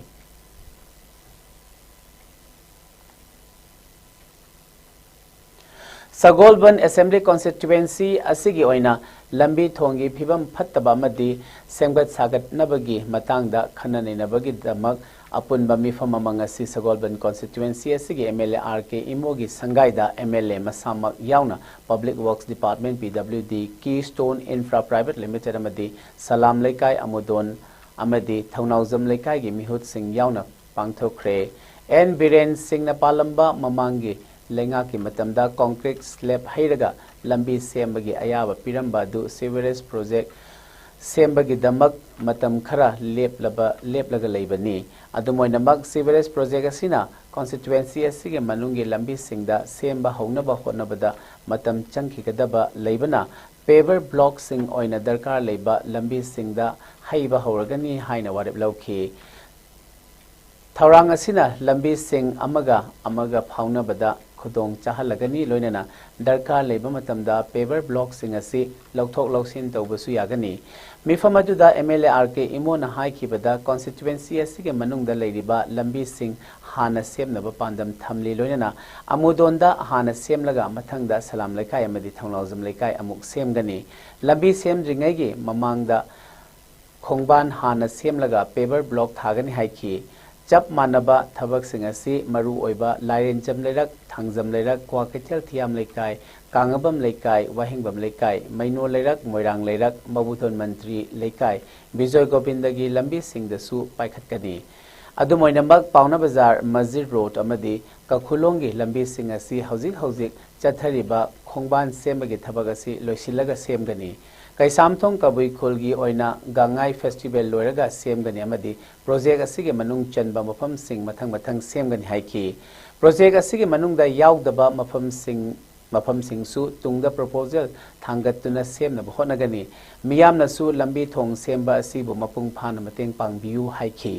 ꯁꯒꯣꯜꯕꯟ ꯑꯦꯁꯦꯝꯕ꯭ꯂꯤ ꯀꯣꯟꯁꯇꯤꯇ꯭ꯌꯨꯋꯦꯟꯁꯤ ꯑꯁꯤꯒꯤ ꯑꯣꯏꯅ ꯂꯝꯕꯤ ꯊꯣꯡꯒꯤ ꯐꯤꯕꯝ ꯐꯠꯇꯕ ꯑꯃꯗꯤ ꯁꯦꯝꯒꯠ ꯁꯥꯒꯠꯅꯕꯒꯤ ꯃꯇꯥꯡꯗ ꯈꯟꯅ ꯅꯩꯅꯕꯒꯤꯗꯃꯛ ꯑꯄꯨꯟꯕ ꯃꯤꯐꯝ ꯑꯃ ꯉꯁꯤ ꯁꯒꯣꯜꯕꯟ ꯀꯣꯟꯁꯇꯤꯇ꯭ꯌꯨꯋꯦꯟꯁꯤ ꯑꯁꯤꯒꯤ M L A R K ꯏꯃꯣꯒꯤ ꯁꯪꯒꯥꯏꯗ M L A ꯃꯁꯥꯃꯛ ꯌꯥꯎꯅ Public Works Department, P W D, Keystone Infra Private Limited ꯑꯃꯗꯤ ꯁꯂꯥꯝ ꯂꯩꯀꯥꯏ, ꯑꯃꯨꯗꯣꯟ ꯑꯃꯗꯤ ꯊꯧꯅꯥꯎꯖꯝ ꯂꯩꯀꯥꯏꯒꯤ ꯃꯤꯍꯨꯠꯁꯤꯡ ꯌꯥꯎꯅ ꯄꯥꯡꯊꯣꯛꯈ꯭ꯔꯦ꯫ ꯑꯦꯟ ꯕꯤꯔꯦꯟ ꯁꯤꯡꯅ ꯄꯥꯜꯂꯝꯕ ꯃꯃꯥꯡꯒꯤ ꯂꯩꯉꯥꯛꯀꯤ ꯃꯇꯝꯗ ꯀꯣꯟꯀ꯭ꯔꯤꯠ ꯁ꯭ꯂꯦꯕ ꯍꯩꯔꯒ ꯂꯝꯕꯤ ꯁꯦꯝꯕꯒꯤ ꯑꯌꯥꯕ ꯄꯤꯔꯝꯕ ꯑꯗꯨ ꯁꯤꯋꯦꯔꯦꯖ ꯄ꯭ꯔꯣꯖꯦꯛ ꯁꯦꯝꯕꯒꯤꯗꯃꯛ ꯃꯇꯝ ꯈꯔ ꯂꯦꯞꯂꯕ, ꯂꯦꯞꯂꯒ ꯂꯩꯕꯅꯤ꯫ ꯑꯗꯨꯝ ꯑꯣꯏꯅꯃꯛ, ꯁꯤꯋꯦꯔꯦꯖ ꯄ꯭ꯔꯣꯖꯦꯛ ꯑꯁꯤꯅ ꯀꯣꯟꯁꯇꯤꯇ꯭ꯌꯨꯋꯦꯟꯁꯤ ꯑꯁꯤꯒꯤ ꯃꯅꯨꯡꯒꯤ ꯂꯝꯕꯤꯁꯤꯡꯗ ꯁꯦꯝꯕ ꯍꯧꯅꯕ ꯍꯣꯠꯅꯕꯗ ꯃꯇꯝ ꯆꯪꯈꯤꯒꯗꯕ ꯂꯩꯕꯅ, ꯄꯦꯚꯔ ꯕ꯭ꯂꯣꯛꯁꯤꯡ ꯑꯣꯏꯅ ꯗꯔꯀꯥꯔ ꯂꯩꯕ ꯂꯝꯕꯤꯁꯤꯡꯗ ꯍꯩꯕ ꯍꯧꯔꯒꯅꯤ ꯍꯥꯏꯅ ꯋꯥꯔꯦꯞ ꯂꯧꯈꯤ꯫ ꯊꯧꯔꯥꯡ ꯑꯁꯤꯅ ꯂꯝꯕꯤꯁꯤꯡ ꯑꯃꯒ ꯑꯃꯒ ꯐꯥꯎꯅꯕꯗ ꯈꯨꯗꯣꯡ ꯆꯥꯍꯜꯂꯒꯅꯤ, ꯂꯣꯏꯅꯅ ꯗꯔꯀꯥꯔ ꯂꯩꯕ ꯃꯇꯝꯗ ꯄꯦꯚꯔ ꯕ꯭ꯂꯣꯛꯁꯤꯡ ꯑꯁꯤ ꯂꯧꯊꯣꯛ ꯂꯧꯁꯤꯟ ꯇꯧꯕꯁꯨ ꯌꯥꯒꯅꯤ꯫ ꯃꯤꯐꯝ ꯑꯗꯨꯗ M L A R K ꯏꯃꯣꯅ ꯍꯥꯏꯈꯤꯕꯗ, ꯀꯣꯟꯁꯇꯤꯇ꯭ꯌꯨꯋꯦꯟꯁꯤ ꯑꯁꯤꯒꯤ ꯃꯅꯨꯡꯗ ꯂꯩꯔꯤꯕ ꯂꯝꯕꯤꯁꯤꯡ ꯍꯥꯟꯅ ꯁꯦꯝꯅꯕ ꯄꯥꯟꯗꯝ ꯊꯝꯂꯤ, ꯂꯣꯏꯅꯅ ꯑꯃꯨꯗꯣꯟꯗ ꯍꯥꯟꯅ ꯁꯦꯝꯂꯒ ꯃꯊꯪꯗ ꯁꯂꯥꯝ ꯂꯩꯀꯥꯏ ꯑꯃꯗꯤ ꯊꯧꯅꯥꯎꯖꯝ ꯂꯩꯀꯥꯏ ꯑꯃꯨꯛ ꯁꯦꯝꯒꯅꯤ꯫ ꯂꯝꯕꯤ ꯁꯦꯝꯗ꯭ꯔꯤꯉꯩꯒꯤ ꯃꯃꯥꯡꯗ ꯈꯣꯡꯕꯥꯟ ꯍꯥꯟꯅ ꯁꯦꯝꯂꯒ paver block ꯊꯥꯒꯅꯤ ꯍꯥꯏꯈꯤ꯫ ꯆꯞ ꯃꯥꯟꯅꯕ ꯊꯕꯛꯁꯤꯡ ꯑꯁꯤ ꯃꯔꯨ ꯑꯣꯏꯕ ꯂꯥꯏꯔꯦꯟꯖꯝ ꯂꯩꯔꯛ, ꯊꯥꯡꯖꯝ ꯂꯩꯔꯛ, ꯀ꯭ꯋꯥꯀꯩꯊꯦꯜ ꯊꯤꯌꯥꯝ ꯂꯩꯀꯥꯏ, ꯀꯥꯡꯉꯕꯝ ꯂꯩꯀꯥꯏ, ꯋꯥꯍꯦꯡꯕꯝ ꯂꯩꯀꯥꯏ, ꯃꯩꯅꯣ ꯂꯩꯔꯛ, ꯃꯣꯏꯔꯥꯡ ꯂꯩꯔꯛ, ꯃꯕꯨꯇꯣꯟ ꯃꯟꯇ꯭ꯔꯤ ꯂꯩꯀꯥꯏ, ꯕꯤꯖꯣꯏ ꯒꯣꯕꯤꯟꯗꯒꯤ ꯂꯝꯕꯤꯁꯤꯡꯗꯁꯨ ꯄꯥꯏꯈꯠꯀꯅꯤ꯫ ꯑꯗꯨꯝ ꯑꯣꯏꯅꯃꯛ, ꯄꯥꯎꯅꯥ ꯕꯖꯥꯔ, ꯃꯁꯖꯤꯗ ꯔꯣꯗ ꯑꯃꯗꯤ ꯀꯈꯨꯂꯣꯡꯒꯤ ꯂꯝꯕꯤꯁꯤꯡ ꯑꯁꯤ ꯍꯧꯖꯤꯛ ꯍꯧꯖꯤꯛ ꯆꯠꯊꯔꯤꯕ ꯈꯣꯡꯕꯥꯟ ꯁꯦꯝꯕꯒꯤ ꯊꯕꯛ ꯑꯁꯤ ꯂꯣꯏꯁꯤꯜꯂꯒ ꯁꯦꯝꯒꯅꯤ꯫ ꯀꯩꯁꯥꯝꯊꯣꯡ ꯀꯕꯨꯏ ꯈꯨꯜꯒꯤ ꯑꯣꯏꯅ ꯒꯥꯡꯉꯥꯏ festival ꯂꯣꯏꯔꯒ ꯁꯦꯝꯒꯅꯤ ꯑꯃꯗꯤ project ꯑꯁꯤꯒꯤ ꯃꯅꯨꯡ ꯆꯟꯕ ꯃꯐꯝꯁꯤꯡ ꯃꯊꯪ ꯃꯊꯪ ꯁꯦꯝꯒꯅꯤ ꯍꯥꯏꯈꯤ꯫ Project ꯑꯁꯤꯒꯤ ꯃꯅꯨꯡꯗ ꯌꯥꯎꯗꯕ ꯃꯐꯝꯁꯤꯡ, ꯃꯐꯝꯁꯤꯡꯁꯨ ꯇꯨꯡꯗ proposal ꯊꯥꯡꯒꯠꯇꯨꯅ ꯁꯦꯝꯅꯕ ꯍꯣꯠꯅꯒꯅꯤ꯫ ꯃꯤꯌꯥꯝꯅꯁꯨ ꯂꯝꯕꯤ ꯊꯣꯡ ꯁꯦꯝꯕ ꯑꯁꯤꯕꯨ ꯃꯄꯨꯡ ꯐꯥꯅ ꯃꯇꯦꯡ ꯄꯥꯡꯕꯤꯌꯨ ꯍꯥꯏꯈꯤ꯫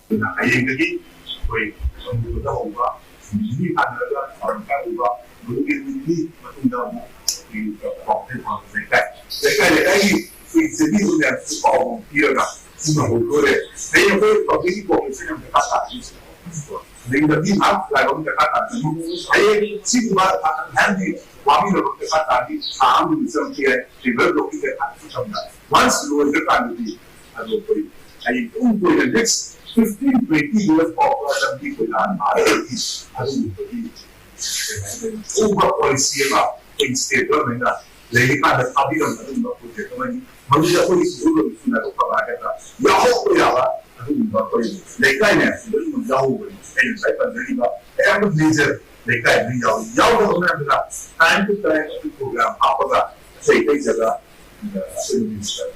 ꯑꯗꯨꯅ ꯍꯌꯦꯡꯗꯒꯤ ꯑꯩꯈꯣꯏ ꯃꯅꯤꯄꯨꯔꯗ ꯍꯧꯕ ꯅꯨꯃꯤꯠ ꯅꯤꯅꯤ ꯊꯥꯗꯔꯒ ꯊꯧꯔꯝ ꯀꯥꯏꯔꯨꯕ ꯃꯗꯨꯒꯤ ꯅꯨꯃꯤꯠ ꯅꯤꯅꯤ ꯃꯇꯨꯡꯗ ꯑꯃꯨꯛ ꯑꯩꯈꯣꯏꯒꯤ ꯄꯥꯎꯊꯦꯡ ꯐꯥꯎꯕ ꯂꯩꯀꯥꯏ, ꯂꯩꯀꯥꯏ, ꯂꯩꯀꯥꯏꯒꯤ ꯑꯩꯈꯣꯏꯒꯤ ꯆꯦꯟꯕꯤꯕ ꯃꯌꯥꯝꯁꯤꯁꯨ ꯄꯥꯎ ꯑꯃꯨꯛ ꯄꯤꯔꯒ ꯁꯤꯃ ꯍꯧꯗꯣꯔꯦ꯫ ꯍꯌꯦꯡ ꯑꯩꯈꯣꯏ public ꯀꯤ cooperation ꯌꯥꯝ ꯗꯔꯀꯥꯔ ꯇꯥꯔꯤ꯫ ꯑꯗꯒꯤ ꯂꯝꯕꯤ ꯉꯥꯏꯍꯥꯛ ꯊꯨꯒꯥꯏꯕ ꯑꯃ ꯗꯔꯀꯥꯔ ꯇꯥꯔꯤ꯫ ꯍꯌꯦꯡ ꯁꯤꯒꯨꯝꯕ ꯍꯥꯏꯕꯗꯤ ꯋꯥꯕꯤꯅꯕ ꯗꯔꯀꯥꯔ ꯇꯥꯔꯗꯤ ꯊꯥ ꯑꯃꯗꯤ ꯆꯪꯕ ꯌꯥꯏ꯫ Paver block ꯀꯤ ꯗꯔꯀꯥꯔ ꯇꯥꯔꯗꯤ once ꯂꯣꯏꯈ꯭ꯔꯀꯥꯟꯗꯗꯤ ꯑꯗꯣ ꯑꯩꯈꯣꯏ ꯍꯌꯦꯡ ꯇꯨꯡ ꯀꯣꯏꯅ next fifteen twenty years ꯐꯥꯎꯕ ꯂꯝꯕꯤ ꯀꯣꯏꯂꯥ ꯅꯥꯔꯒꯗꯤ ꯑꯗꯨꯒꯨꯝꯕꯒꯤ ꯀꯩ ꯍꯥꯏꯅꯤ, ꯑꯆꯧꯕ policy ꯑꯃ ꯑꯩꯈꯣꯏ state government ꯅ ꯂꯩꯔꯤꯀꯥꯟꯗ ꯊꯥꯕꯤꯔꯝꯕ ꯑꯗꯨꯒꯨꯝꯕ project ꯑꯃꯅꯤ꯫ ꯃꯗꯨꯗ ꯑꯩꯈꯣꯏꯒꯤ civil service ꯅ ꯂꯧꯈꯠꯄ ꯍꯥꯏꯒꯗ꯭ꯔꯥ, ꯌꯥꯎꯍꯧꯕ ꯌꯥꯕ ꯑꯗꯨꯒꯨꯝꯕ ꯑꯩꯈꯣꯏ ꯂꯩꯀꯥꯏ ꯃꯌꯥꯝꯁꯤ ꯂꯣꯏꯅꯃꯛ ꯌꯥꯎꯍꯧꯕꯅꯤ꯫ ꯑꯩꯅ ꯉꯁꯥꯏ ꯄꯟꯖꯈꯤꯕ ꯑꯌꯥꯝꯕ major ꯂꯩꯀꯥꯏ ꯂꯣꯏ ꯌꯥꯎꯏ꯫ ꯌꯥꯎꯗꯕ ꯃꯌꯥꯝꯗꯨꯅ time to time ꯑꯩꯈꯣꯏ program ꯍꯥꯞꯄꯒ ꯑꯇꯩ ꯑꯇꯩ ꯖꯒꯥ ꯑꯩꯈꯣꯏ minister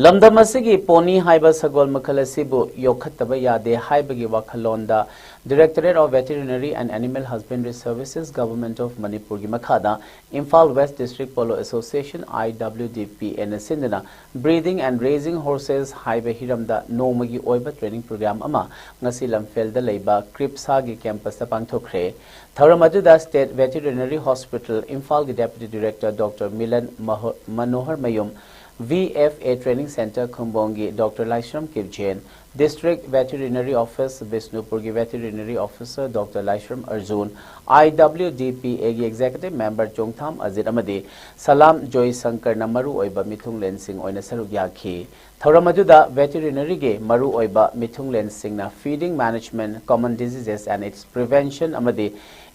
ꯂꯝꯗꯝ ꯑꯁꯤꯒꯤ pony ꯍꯥꯏꯕ ꯁꯒꯣꯜ ꯃꯈꯜ ꯑꯁꯤꯕꯨ ꯌꯣꯛꯈꯠꯇꯕ ꯌꯥꯗꯦ ꯍꯥꯏꯕꯒꯤ ꯋꯥꯈꯜꯂꯣꯟꯗ Directorate of Veterinary and Animal Husbandry Services, Government of ꯃꯅꯤꯄꯨꯔꯒꯤ ꯃꯈꯥꯗ Imphal West District Polo Association, I W D P A ꯅ ꯁꯤꯟꯗꯨꯅ Breeding and Raising Horses ꯍꯥꯏꯕ ꯍꯤꯔꯝꯗ ꯅꯣꯡꯃꯒꯤ ꯑꯣꯏꯕ training program ꯑꯃ ꯉꯁꯤ ꯂꯝꯐꯦꯜꯗ ꯂꯩꯕ CRIPHSA ꯒꯤ campus ꯇ ꯄꯥꯡꯊꯣꯛꯈ꯭ꯔꯦ꯫ ꯊꯧꯔꯝ ꯑꯗꯨꯗ State Veterinary Hospital ꯏꯝꯐꯥꯜꯒꯤ Deputy Director Doctor ꯃꯤꯂꯟ ꯃꯍꯣ-, ꯃꯅꯣꯍꯔ ꯃꯌꯨꯝ, V F A Training Center ꯈꯨꯝꯕꯣꯡꯒꯤ Doctor Laishram ꯀꯤꯞꯖꯦꯟ, District Veterinary Office ꯕꯤꯁꯅꯨꯄꯨꯔꯒꯤ Veterinary Officer Doctor Laishram Arjun, I W D P A ꯒꯤ Executive Member ꯆꯣꯡꯊꯥꯝ ꯑꯖꯤꯠ ꯑꯃꯗꯤ ꯁꯂꯥꯝ ꯖꯣꯏꯁꯪꯀꯔꯅ ꯃꯔꯨꯑꯣꯏꯕ ꯃꯤꯊꯨꯡꯂꯦꯟꯁꯤꯡ ꯑꯣꯏꯅ ꯁꯔꯨꯛ ꯌꯥꯈꯤ꯫ ꯊꯧꯔꯝ ꯑꯗꯨꯗ Veterinary ꯒꯤ ꯃꯔꯨꯑꯣꯏꯕ ꯃꯤꯊꯨꯡꯂꯦꯟꯁꯤꯡꯅ Feeding Management, Common Diseases and Its Prevention ꯑꯃꯗꯤ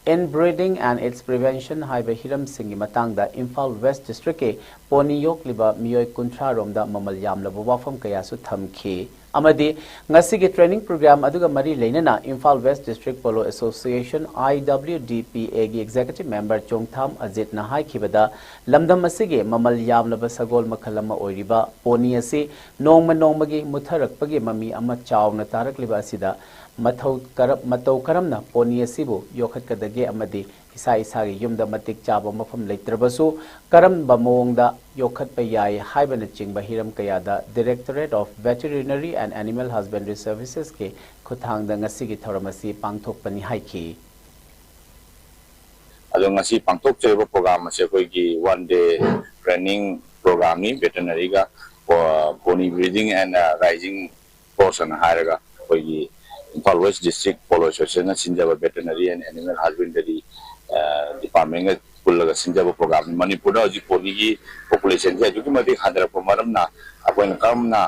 Inbreeding and Its Prevention ꯍꯥꯏꯕ ꯍꯤꯔꯝꯁꯤꯡꯒꯤ ꯃꯇꯥꯡꯗ ꯏꯝꯐꯥꯜ West District ꯀꯤ ꯄꯣꯅꯤ ꯌꯣꯛꯂꯤꯕ ꯃꯤꯑꯣꯏ ꯀꯨꯟꯊ꯭ꯔꯥ ꯔꯣꯝꯗ ꯃꯃꯜ ꯌꯥꯝꯂꯕ ꯋꯥꯐꯝ ꯀꯌꯥꯁꯨ ꯊꯝꯈꯤ꯫ ꯑꯃꯗꯤ ꯉꯁꯤꯒꯤ training program ꯑꯗꯨꯒ ꯃꯔꯤ ꯂꯩꯅꯅ Imphal West District Polo Association, I W D P A ꯒꯤ Executive Member ꯆꯣꯡꯊꯥꯝ ꯑꯖꯤꯠꯅ ꯍꯥꯏꯈꯤꯕꯗ, ꯂꯝꯗꯝ ꯑꯁꯤꯒꯤ ꯃꯃꯜ ꯌꯥꯝꯂꯕ ꯁꯒꯣꯜ ꯃꯈꯜ ꯑꯃ ꯑꯣꯏꯔꯤꯕ ꯄꯣꯅꯤ ꯑꯁꯤ ꯅꯣꯡꯃ ꯅꯣꯡꯃꯒꯤ ꯃꯨꯠꯊꯔꯛꯄꯒꯤ ꯃꯃꯤ ꯑꯃ ꯆꯥꯎꯅ ꯇꯥꯔꯛꯂꯤꯕ ꯑꯁꯤꯗ ꯃꯊꯧ ꯀꯔꯝ-, ꯃꯇꯧ ꯀꯔꯝꯅ ꯄꯣꯅꯤ ꯑꯁꯤꯕꯨ ꯌꯣꯛꯈꯠꯀꯗꯒꯦ ꯑꯃꯗꯤ ꯏꯁꯥ ꯏꯁꯥꯒꯤ ꯌꯨꯝꯗ ꯃꯇꯤꯛ ꯆꯥꯕ ꯃꯐꯝ ꯂꯩꯇ꯭ꯔꯕꯁꯨ ꯀꯔꯝꯕ ꯃꯑꯣꯡꯗ ꯌꯣꯛꯈꯠꯄ ꯌꯥꯏ ꯍꯥꯏꯕꯅꯆꯤꯡꯕ ꯍꯤꯔꯝ ꯀꯌꯥꯗ Directorate of Veterinary and Animal Husbandry Services ꯀꯤ ꯈꯨꯠꯊꯥꯡꯗ ꯉꯁꯤꯒꯤ ꯊꯧꯔꯝ ꯑꯁꯤ ꯄꯥꯡꯊꯣꯛꯄꯅꯤ ꯍꯥꯏꯈꯤ꯫ ꯑꯗꯣ ꯉꯁꯤ ꯄꯥꯡꯊꯣꯛꯆꯔꯤꯕ program ꯑꯁꯤ ꯑꯩꯈꯣꯏꯒꯤ one day training program ꯅꯤ, veterinary ꯒ, ꯄꯣ-, pony breeding and, ꯑ, raising course ꯑꯅ ꯍꯥꯏꯔꯒ ꯑꯩꯈꯣꯏꯒꯤ Imphal West District Polo Association ꯅ ꯁꯤꯟꯖꯕ Veterinary and Animal Husbandry, ꯑ, Department ꯒ ꯄꯨꯜꯂꯒ ꯁꯤꯟꯖꯕ program ꯅꯤ꯫ ꯃꯅꯤꯄꯨꯔꯗ ꯍꯧꯖꯤꯛ pony ꯒꯤ population ꯁꯦ ꯑꯗꯨꯛꯀꯤ ꯃꯇꯤꯛ ꯍꯟꯊꯔꯛꯄ ꯃꯔꯝꯅ ꯑꯩꯈꯣꯏꯅ ꯀꯔꯝꯅ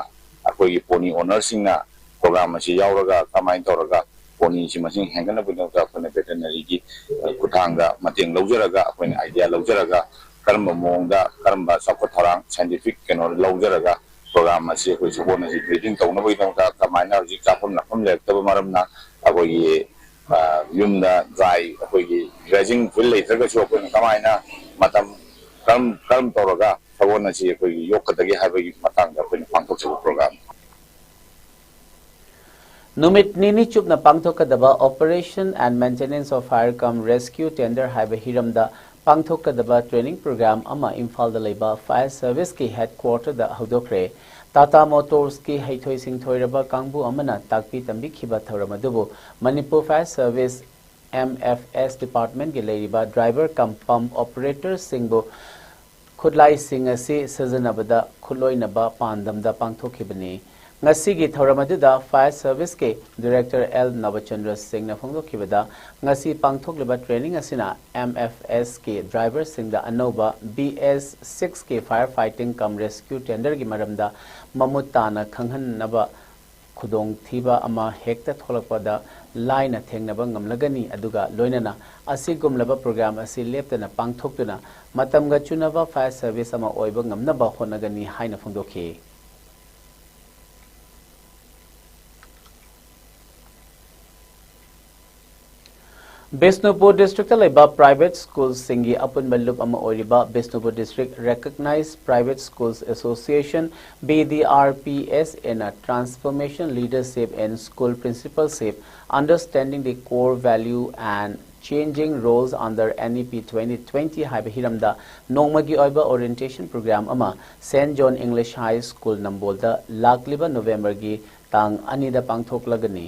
ꯑꯩꯈꯣꯏꯒꯤ pony owner ꯁꯤꯡꯅ program ꯑꯁꯤ ꯌꯥꯎꯔꯒ ꯀꯃꯥꯏꯅ ꯇꯧꯔꯒ pony ꯁꯤ ꯃꯁꯤꯡ ꯍꯦꯟꯒꯠꯅꯕꯒꯤꯗꯃꯛꯇ ꯑꯩꯈꯣꯏꯅ veterinary ꯒꯤ, ꯑ, ꯈꯨꯠꯊꯥꯡꯗ ꯃꯇꯦꯡ ꯂꯧꯖꯔꯒ, ꯑꯩꯈꯣꯏꯅ idea ꯂꯧꯖꯔꯒ, ꯀꯔꯝꯕ ꯃꯑꯣꯡꯗ, ꯀꯔꯝꯕ ꯆꯥꯎꯈꯠ ꯊꯧꯔꯥꯡ, scientific ꯀꯩꯅꯣ ꯂꯧꯖꯔꯒ program ꯑꯁꯤ ꯑꯩꯈꯣꯏ ꯁꯒꯣꯜ ꯑꯁꯤ breeding ꯇꯧꯅꯕꯒꯤꯗꯃꯛꯇ ꯀꯃꯥꯏꯅ ꯍꯧꯖꯤꯛ ꯆꯥꯐꯝ ꯂꯥꯛꯐꯝ ꯂꯩꯔꯛꯇꯕ ꯃꯔꯝꯅ ꯑꯩꯈꯣꯏꯒꯤ, ꯑ, ꯌꯨꯝꯗ dry ꯑꯩꯈꯣꯏꯒꯤ grazing field ꯂꯩꯇ꯭ꯔꯒꯁꯨ ꯑꯩꯈꯣꯏꯅ ꯀꯃꯥꯏꯅ ꯃꯇꯝ ꯀꯔꯝ, ꯀꯔꯝ ꯇꯧꯔꯒ ꯁꯒꯣꯜ ꯑꯁꯤ ꯑꯩꯈꯣꯏꯒꯤ ꯌꯣꯛꯀꯗꯒꯦ ꯍꯥꯏꯕꯒꯤ ꯃꯇꯥꯡꯗ ꯑꯩꯈꯣꯏꯅ ꯄꯥꯡꯊꯣꯛꯆꯕ program ꯅꯤ꯫ ꯅꯨꯃꯤꯠ ꯅꯤꯅꯤ ꯆꯨꯞꯅ ꯄꯥꯡꯊꯣꯛꯀꯗꯕ Operation and Maintenance of Fire cum Rescue Tender ꯍꯥꯏꯕ ꯍꯤꯔꯝꯗ ꯄꯥꯡꯊꯣꯛꯀꯗꯕ training program ꯑꯃ ꯏꯝꯐꯥꯜꯗ ꯂꯩꯕ Fire Service ꯀꯤ headquarter ꯗ ꯍꯧꯗꯣꯛꯈ꯭ꯔꯦ꯫ Tata Motors ꯀꯤ ꯍꯩꯊꯣꯏ ꯁꯤꯡꯊꯣꯏꯔꯕ ꯀꯥꯡꯕꯨ ꯑꯃꯅ ꯇꯥꯛꯄꯤ ꯇꯝꯕꯤꯈꯤꯕ ꯊꯧꯔꯝ ꯑꯗꯨꯕꯨ Manipur Fire Service, M F S department ꯀꯤ ꯂꯩꯔꯤꯕ driver cum pump operator ꯁꯤꯡꯕꯨ ꯈꯨꯠꯂꯥꯏꯁꯤꯡ ꯑꯁꯤ ꯁꯤꯖꯤꯟꯅꯕꯗ ꯈꯨꯠꯂꯣꯏꯅꯕ ꯄꯥꯟꯗꯝꯗ ꯄꯥꯡꯊꯣꯛꯈꯤꯕꯅꯤ꯫ ꯉꯁꯤꯒꯤ ꯊꯧꯔꯝ ꯑꯗꯨꯗ Fire Service ꯀꯤ Director ꯑꯦꯜ ꯅꯕꯆꯟꯗ꯭ꯔ ꯁꯤꯡꯅ ꯐꯣꯡꯗꯣꯛꯈꯤꯕꯗ, ꯉꯁꯤ ꯄꯥꯡꯊꯣꯛꯂꯤꯕ training ꯑꯁꯤꯅ M F S ꯀꯤ driver ꯁꯤꯡꯗ ꯑꯅꯧꯕ B S six ꯀꯤ fire fighting cum rescue tender ꯒꯤ ꯃꯔꯝꯗ ꯃꯃꯨꯠ ꯇꯥꯅ ꯈꯪꯍꯟꯅꯕ ꯈꯨꯗꯣꯡꯊꯤꯕ ꯑꯃ ꯍꯦꯛꯇ ꯊꯣꯛꯂꯛꯄꯗ ꯂꯥꯏꯅ ꯊꯦꯡꯅꯕ ꯉꯝꯂꯒꯅꯤ, ꯑꯗꯨꯒ ꯂꯣꯏꯅꯅ ꯑꯁꯤꯒꯨꯝꯂꯕ program ꯑꯁꯤ ꯂꯦꯞꯇꯅ ꯄꯥꯡꯊꯣꯛꯇꯨꯅ ꯃꯇꯝꯒ ꯆꯨꯅꯕ fire service ꯑꯃ ꯑꯣꯏꯕ ꯉꯝꯅꯕ ꯍꯣꯠꯅꯒꯅꯤ ꯍꯥꯏꯅ ꯐꯣꯡꯗꯣꯛꯈꯤ꯫ ꯕꯤꯁꯅꯨꯄꯨꯔ district ꯇ ꯂꯩꯕ private school ꯁꯤꯡꯒꯤ ꯑꯄꯨꯟꯕ ꯂꯨꯞ ꯑꯃ ꯑꯣꯏꯔꯤꯕ Bishnupur District Recognized Private Schools Association, B D R P S A ꯅ Transformation Leadership in School Principalship, Understanding the Core Value and Changing Roles Under N E P twenty twenty ꯍꯥꯏꯕ ꯍꯤꯔꯝꯗ ꯅꯣꯡꯃꯒꯤ ꯑꯣꯏꯕ orientation program ꯑꯃ Saint John English High School ꯅꯝꯕꯣꯜꯗ ꯂꯥꯛꯂꯤꯕ November ꯒꯤ ꯇꯥꯡ ꯑꯅꯤꯗ ꯄꯥꯡꯊꯣꯛꯂꯒꯅꯤ꯫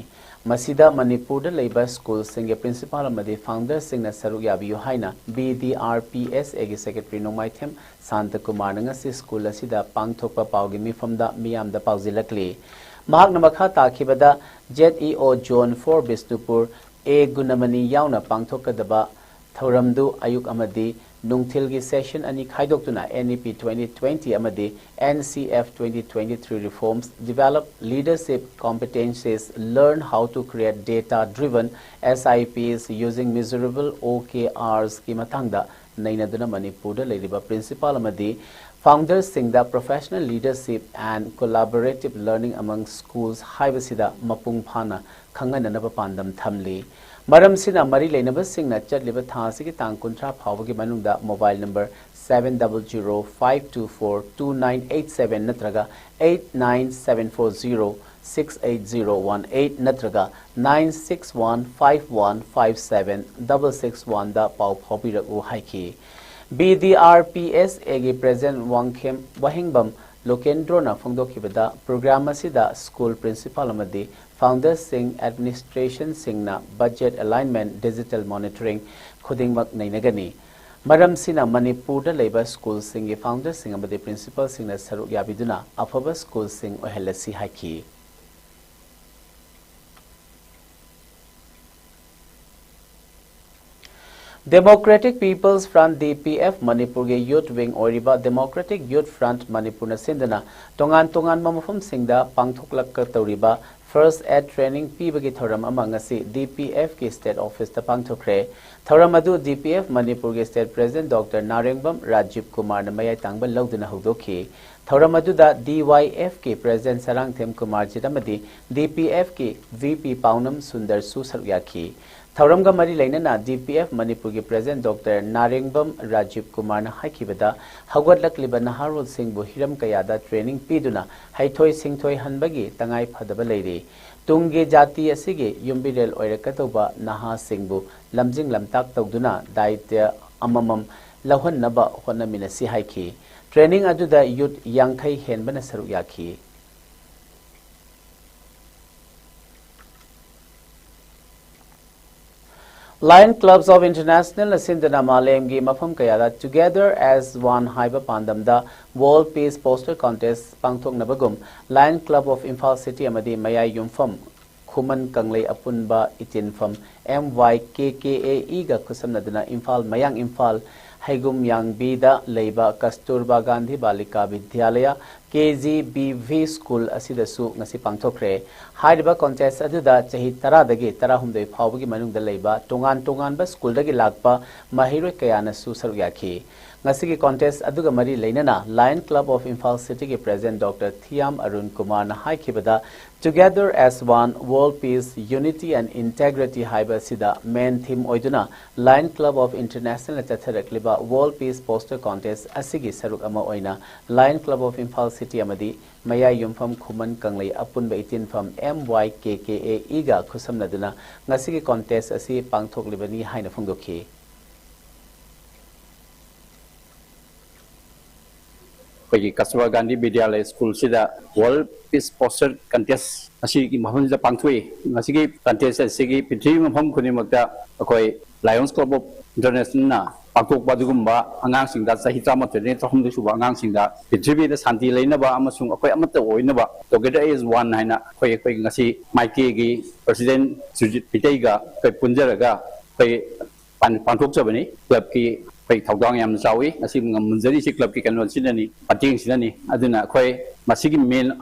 ꯃꯁꯤꯗ ꯃꯅꯤꯄꯨꯔꯗ ꯂꯩꯕ school ꯁꯤꯡꯒꯤ principal ꯑꯃꯗꯤ founder ꯁꯤꯡꯅ ꯁꯔꯨꯛ ꯌꯥꯕꯤꯌꯨ ꯍꯥꯏꯅ B D R P S A ꯒꯤ secretary ꯅꯣꯡꯃꯥꯏꯊꯦꯝ ꯁꯥꯟꯇ ꯀꯨꯃꯥꯔꯅ ꯉꯁꯤ school ꯑꯁꯤꯗ ꯄꯥꯡꯊꯣꯛꯄ ꯄꯥꯎꯒꯤ ꯃꯤꯐꯝꯗ ꯃꯤꯌꯥꯝꯗ ꯄꯥꯎꯖꯤꯜꯂꯛꯂꯤ꯫ ꯃꯍꯥꯛꯅ ꯃꯈꯥ ꯇꯥꯈꯤꯕꯗ Z E O Zone four Bishnupur, A ꯒꯨꯅꯃꯅꯤ ꯌꯥꯎꯅ ꯄꯥꯡꯊꯣꯛꯀꯗꯕ ꯊꯧꯔꯝꯗꯨ ꯑꯌꯨꯛ ꯑꯃꯗꯤ ꯅꯨꯡꯊꯤꯜꯒꯤ session ꯑꯅꯤ ꯈꯥꯏꯗꯣꯛꯇꯨꯅ N E P twenty twenty ꯑꯃꯗꯤ N C F twenty twenty-three reforms, develop leadership competencies, learn how to create data-driven S I Ps using measurable O K Rs ꯀꯤ ꯃꯇꯥꯡꯗ ꯅꯩꯅꯗꯨꯅ ꯃꯅꯤꯄꯨꯔꯗ ꯂꯩꯔꯤꯕ principal ꯑꯃꯗꯤ founder ꯁꯤꯡꯗ professional leadership and collaborative learning among schools ꯍꯥꯏꯕꯁꯤꯗ ꯃꯄꯨꯡ ꯐꯥꯅ ꯈꯪꯍꯟꯅꯅꯕ ꯄꯥꯟꯗꯝ ꯊꯝꯂꯤ꯫ ꯃꯔꯝꯁꯤꯅ ꯃꯔꯤ ꯂꯩꯅꯕꯁꯤꯡꯅ ꯆꯠꯂꯤꯕ ꯊꯥ ꯑꯁꯤꯒꯤ ꯇꯥꯡ ꯀꯨꯟꯊ꯭ꯔꯥ ꯐꯥꯎꯕꯒꯤ ꯃꯅꯨꯡꯗ mobile number seven double zero five two four two nine eight seven ꯅꯠꯇ꯭ꯔꯒ eight nine seven four zero six eight zero one eight ꯅꯠꯇ꯭ꯔꯒ nine six one five one five seven double six one ꯗ ꯄꯥꯎ ꯐꯥꯎꯕꯤꯔꯛꯎ ꯍꯥꯏꯈꯤ꯫ B D R P S A ꯒꯤ president Wangkhem ꯋꯥꯍꯦꯡꯕꯝ ꯂꯣꯀꯦꯟꯗ꯭ꯔꯣꯅ ꯐꯣꯡꯗꯣꯛꯈꯤꯕꯗ, program ꯑꯁꯤꯗ school principal ꯑꯃꯗꯤ founder ꯁꯤꯡ, administration ꯁꯤꯡꯅ budget alignment, digital monitoring ꯈꯨꯗꯤꯡꯃꯛ ꯅꯩꯅꯒꯅꯤ꯫ ꯃꯔꯝꯁꯤꯅ ꯃꯅꯤꯄꯨꯔꯗ ꯂꯩꯕ ꯁ꯭ꯀꯨꯜꯁꯤꯡꯒꯤ ꯐꯥꯎꯟꯗꯔꯁꯤꯡ ꯑꯃꯗꯤ ꯄ꯭ꯔꯤꯟꯁꯤꯄꯜꯁꯤꯡꯅ ꯁꯔꯨꯛ ꯌꯥꯕꯤꯗꯨꯅ ꯑꯐꯕ ꯁ꯭ꯀꯨꯜꯁꯤꯡ ꯑꯣꯏꯍꯜꯂꯁꯤ ꯍꯥꯏꯈꯤ꯫ Democratic People's Front, D P F, ꯃꯅꯤꯄꯨꯔꯒꯤ ꯌꯨꯠ ꯋꯤꯡ ꯑꯣꯏꯔꯤꯕ Democratic Youth Front ꯃꯅꯤꯄꯨꯔꯅ ꯁꯤꯟꯗꯨꯅ ꯇꯣꯉꯥꯟ ꯇꯣꯉꯥꯟꯕ ꯃꯐꯝꯁꯤꯡꯗ ꯄꯥꯡꯊꯣꯛꯂꯛꯀꯗꯧꯔꯤꯕ First Aid Training ꯄꯤꯕꯒꯤ ꯊꯧꯔꯝ ꯑꯃ ꯉꯁꯤ D P F ꯀꯤ State Office ꯇ ꯄꯥꯡꯊꯣꯛꯈ꯭ꯔꯦ꯫ ꯊꯧꯔꯝ ꯑꯗꯨ D P F ꯃꯅꯤꯄꯨꯔꯒꯤ State President Doctor ꯅꯥꯔꯦꯡꯕꯝ ꯔꯥꯖꯤꯕ ꯀꯨꯃꯥꯔꯅ ꯃꯌꯥꯏ ꯇꯥꯡꯕ ꯂꯧꯗꯨꯅ ꯍꯧꯗꯣꯛꯈꯤ꯫ ꯊꯧꯔꯝ ꯑꯗꯨꯗ D Y F ꯀꯤ President ꯁꯔꯥꯡꯊꯦꯝ ꯀꯨꯃꯥꯔꯖꯤꯠ ꯑꯃꯗꯤ D P F ꯀꯤ V P ꯄꯥꯎꯅꯝ ꯁꯨꯟꯗꯔꯁꯨ ꯁꯔꯨꯛ ꯌꯥꯈꯤ꯫ ꯊꯧꯔꯝꯒ ꯃꯔꯤ ꯂꯩꯅꯅ D P F ꯃꯅꯤꯄꯨꯔꯒꯤ President Doctor ꯅꯥꯔꯦꯡꯕꯝ ꯔꯥꯖꯤꯕ ꯀꯨꯃꯥꯔꯅ ꯍꯥꯏꯈꯤꯕꯗ, ꯍꯧꯒꯠꯂꯛꯂꯤꯕ ꯅꯍꯥꯔꯣꯜꯁꯤꯡꯕꯨ ꯍꯤꯔꯝ ꯀꯌꯥꯗ training ꯄꯤꯗꯨꯅ ꯍꯩꯊꯣꯏ ꯁꯤꯡꯊꯣꯏꯍꯟꯕꯒꯤ ꯇꯉꯥꯏ ꯐꯗꯕ ꯂꯩꯔꯤ꯫ ꯇꯨꯡꯒꯤ ꯖꯥꯇꯤ ꯑꯁꯤꯒꯤ ꯌꯨꯝꯕꯤꯔꯦꯜ ꯑꯣꯏꯔꯛꯀꯗꯧꯕ ꯅꯍꯥꯁꯤꯡꯕꯨ ꯂꯝꯖꯤꯡ ꯂꯝꯇꯥꯛ ꯇꯧꯗꯨꯅ ꯗꯥꯌꯤꯠꯇ ꯑꯃꯃꯝ ꯂꯧꯍꯟꯅꯕ ꯍꯣꯠꯅꯃꯤꯟꯅꯁꯤ ꯍꯥꯏꯈꯤ꯫ Training ꯑꯗꯨꯗ ꯌꯨꯠ ꯌꯥꯡꯈꯩ ꯍꯦꯟꯕꯅ ꯁꯔꯨꯛ ꯌꯥꯈꯤ꯫ Lion Clubs of International ꯅ ꯁꯤꯟꯗꯨꯅ ꯃꯥꯂꯦꯝꯒꯤ ꯃꯐꯝ ꯀꯌꯥꯗ Together as One ꯍꯥꯏꯕ ꯄꯥꯟꯗꯝꯗ World Peace Poster Contest ꯄꯥꯡꯊꯣꯛꯅꯕꯒꯨꯝ, Lion Club of Imphal City ꯑꯃꯗꯤ ꯃꯌꯥꯏ ꯌꯨꯝꯐꯝ ꯈꯨꯃꯟ ꯀꯪꯂꯩ ꯑꯄꯨꯟꯕ ꯏꯇꯤꯟꯐꯝ M Y K K A E ꯒ ꯈꯨꯠꯁꯝꯅꯗꯨꯅ ꯏꯝꯐꯥꯜ ꯃꯌꯥꯡ ꯏꯝꯐꯥꯜ ꯍꯩꯒꯨꯝ ꯌꯥꯡꯕꯤꯗ ꯂꯩꯕ ꯀꯁꯇꯨꯔꯕꯥ Gandhi ꯕꯥꯂꯤꯀꯥ ꯕꯤꯗ꯭ꯌꯥꯂꯌ, K G B V School ꯑꯁꯤꯗꯁꯨ ꯉꯁꯤ ꯄꯥꯡꯊꯣꯛꯈ꯭ꯔꯦ꯫ ꯍꯥꯏꯔꯤꯕ contest ꯑꯗꯨꯗ ꯆꯍꯤ ꯇꯔꯥꯗꯒꯤ ꯇꯔꯥꯍꯨꯝꯗꯣꯏ ꯐꯥꯎꯕꯒꯤ ꯃꯅꯨꯡꯗ ꯂꯩꯕ ꯇꯣꯉꯥꯟ ꯇꯣꯉꯥꯟꯕ ꯁ꯭ꯀꯨꯜꯗꯒꯤ ꯂꯥꯛꯄ ꯃꯍꯩꯔꯣꯏ ꯀꯌꯥꯅꯁꯨ ꯁꯔꯨꯛ ꯌꯥꯈꯤ꯫ ꯉꯁꯤꯒꯤ contest ꯑꯗꯨꯒ ꯃꯔꯤ ꯂꯩꯅꯅ Lion Club of Imphal City ꯒꯤ President Doctor ꯊꯤꯌꯥꯝ ꯑꯔꯨꯟ ꯀꯨꯃꯥꯔꯅ ꯍꯥꯏꯈꯤꯕꯗ, Together as One, World Peace, Unity and Integrity ꯍꯥꯏꯕ ꯑꯁꯤꯗ main theme ꯑꯣꯏꯗꯨꯅ Lion Club of International ꯅ ꯆꯠꯊꯔꯛꯂꯤꯕ World Peace Poster Contest ꯑꯁꯤꯒꯤ ꯁꯔꯨꯛ ꯑꯃ ꯑꯣꯏꯅ Lion Club of Imphal City ꯑꯃꯗꯤ ꯃꯌꯥꯏ ꯌꯨꯝꯐꯝ ꯈꯨꯃꯟ ꯀꯪꯂꯩ ꯑꯄꯨꯟꯕ ꯏꯇꯤꯟꯐꯝ M Y K K A E ꯒ ꯈꯨꯠꯁꯝꯅꯗꯨꯅ ꯉꯁꯤꯒꯤ contest ꯑꯁꯤ ꯄꯥꯡꯊꯣꯛꯂꯤꯕꯅꯤ ꯍꯥꯏꯅ ꯐꯣꯡꯗꯣꯛꯈꯤ꯫ ꯑꯩꯈꯣꯏꯒꯤ ꯀꯁꯇꯨꯔꯕꯥ Gandhi ꯕꯤꯗ꯭ꯌꯥꯂꯌ ꯁ꯭ꯀꯨꯜꯁꯤꯗ World Peace Poster Contest ꯑꯁꯤꯒꯤ ꯃꯐꯝꯁꯤꯗ ꯄꯥꯡꯊꯣꯛꯏ꯫ ꯉꯁꯤꯒꯤ contest ꯑꯁꯤꯒꯤ ꯄ꯭ꯔꯤꯊꯤꯕꯤ ꯃꯐꯝ ꯈꯨꯗꯤꯡꯃꯛꯇ ꯑꯩꯈꯣꯏ Lions Club of International ꯅ ꯄꯥꯡꯊꯣꯛꯄ ꯑꯗꯨꯒꯨꯝꯕ ꯑꯉꯥꯡꯁꯤꯡꯗ, ꯆꯍꯤ ꯇꯔꯥꯃꯥꯊꯣꯏꯗꯒꯤ ꯇꯔꯥꯍꯨꯝꯗꯣꯏ ꯁꯨꯕ ꯑꯉꯥꯡꯁꯤꯡꯗ ꯄ꯭ꯔꯤꯊꯤꯕꯤꯗ ꯁꯥꯟꯇꯤ ꯂꯩꯅꯕ ꯑꯃꯁꯨꯡ ꯑꯩꯈꯣꯏ ꯑꯃꯠꯇ ꯑꯣꯏꯅꯕ, Together as One ꯍꯥꯏꯅ ꯑꯩꯈꯣꯏ, ꯑꯩꯈꯣꯏ ꯉꯁꯤ ꯃꯥꯏꯀꯩꯒꯤ ꯄ꯭ꯔꯁꯤꯗꯦꯟ ꯁꯨꯖꯤꯠ ꯃꯤꯇꯩꯒ ꯑꯩꯈꯣꯏ ꯄꯨꯟꯖꯔꯒ ꯑꯩꯈꯣꯏ ꯄꯥꯡ-, ꯄꯥꯡꯊꯣꯛꯆꯕꯅꯤ꯫ ꯀ꯭ꯂꯕꯀꯤ ꯑꯩꯈꯣꯏ ꯊꯧꯗꯥꯡ ꯌꯥꯝꯅ ꯆꯥꯎꯏ꯫ ꯉꯁꯤ ꯉꯝꯃꯨꯟꯖꯔꯤꯁꯤ ꯀ꯭ꯂꯕꯀꯤ ꯀꯩꯅꯣꯁꯤꯅꯅꯤ, ꯃꯇꯦꯡꯁꯤꯅꯅꯤ꯫ ꯑꯗꯨꯅ ꯑꯩꯈꯣꯏ ꯃꯁꯤꯒꯤ ꯃꯦꯟ